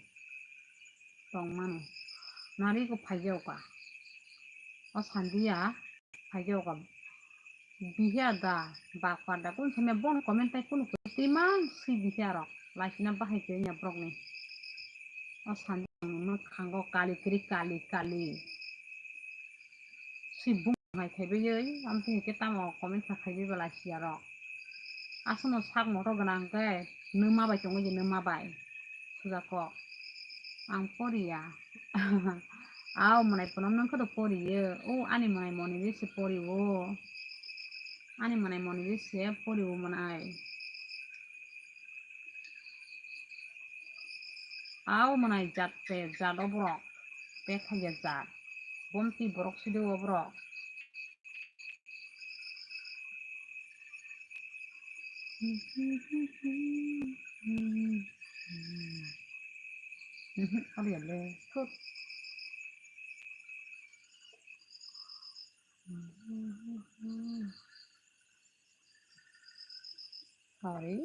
Tong mano. Nari go phai jago ka. O sandiya phai jago ka. Bihiya da, bakpar da, kun samya bon comment tai kunu kwtwi man si bihiya rok. Laisina bahai khe wngya borok ni. O sandi ang mwkhango kali kiri kali kali. Si bung hai khaibai oi, amtwi hai khe tamo comment sa khaibai ba laisiya rok. Aswkno sak moto gwnang khe nwma bai tongwi je nwma bai. Suja kok. Ang poriya. Au mwnai Punom nwng khe do poriyo. O ani mwnai Moniris se poriwo. Ani mwnai Moniris se poriwo mwnai. Au mwnai jat te jat o borok. Bek hai ya jat. Bomti borok sidi o borok. Mhm, abo ya le. Thut. Sorry.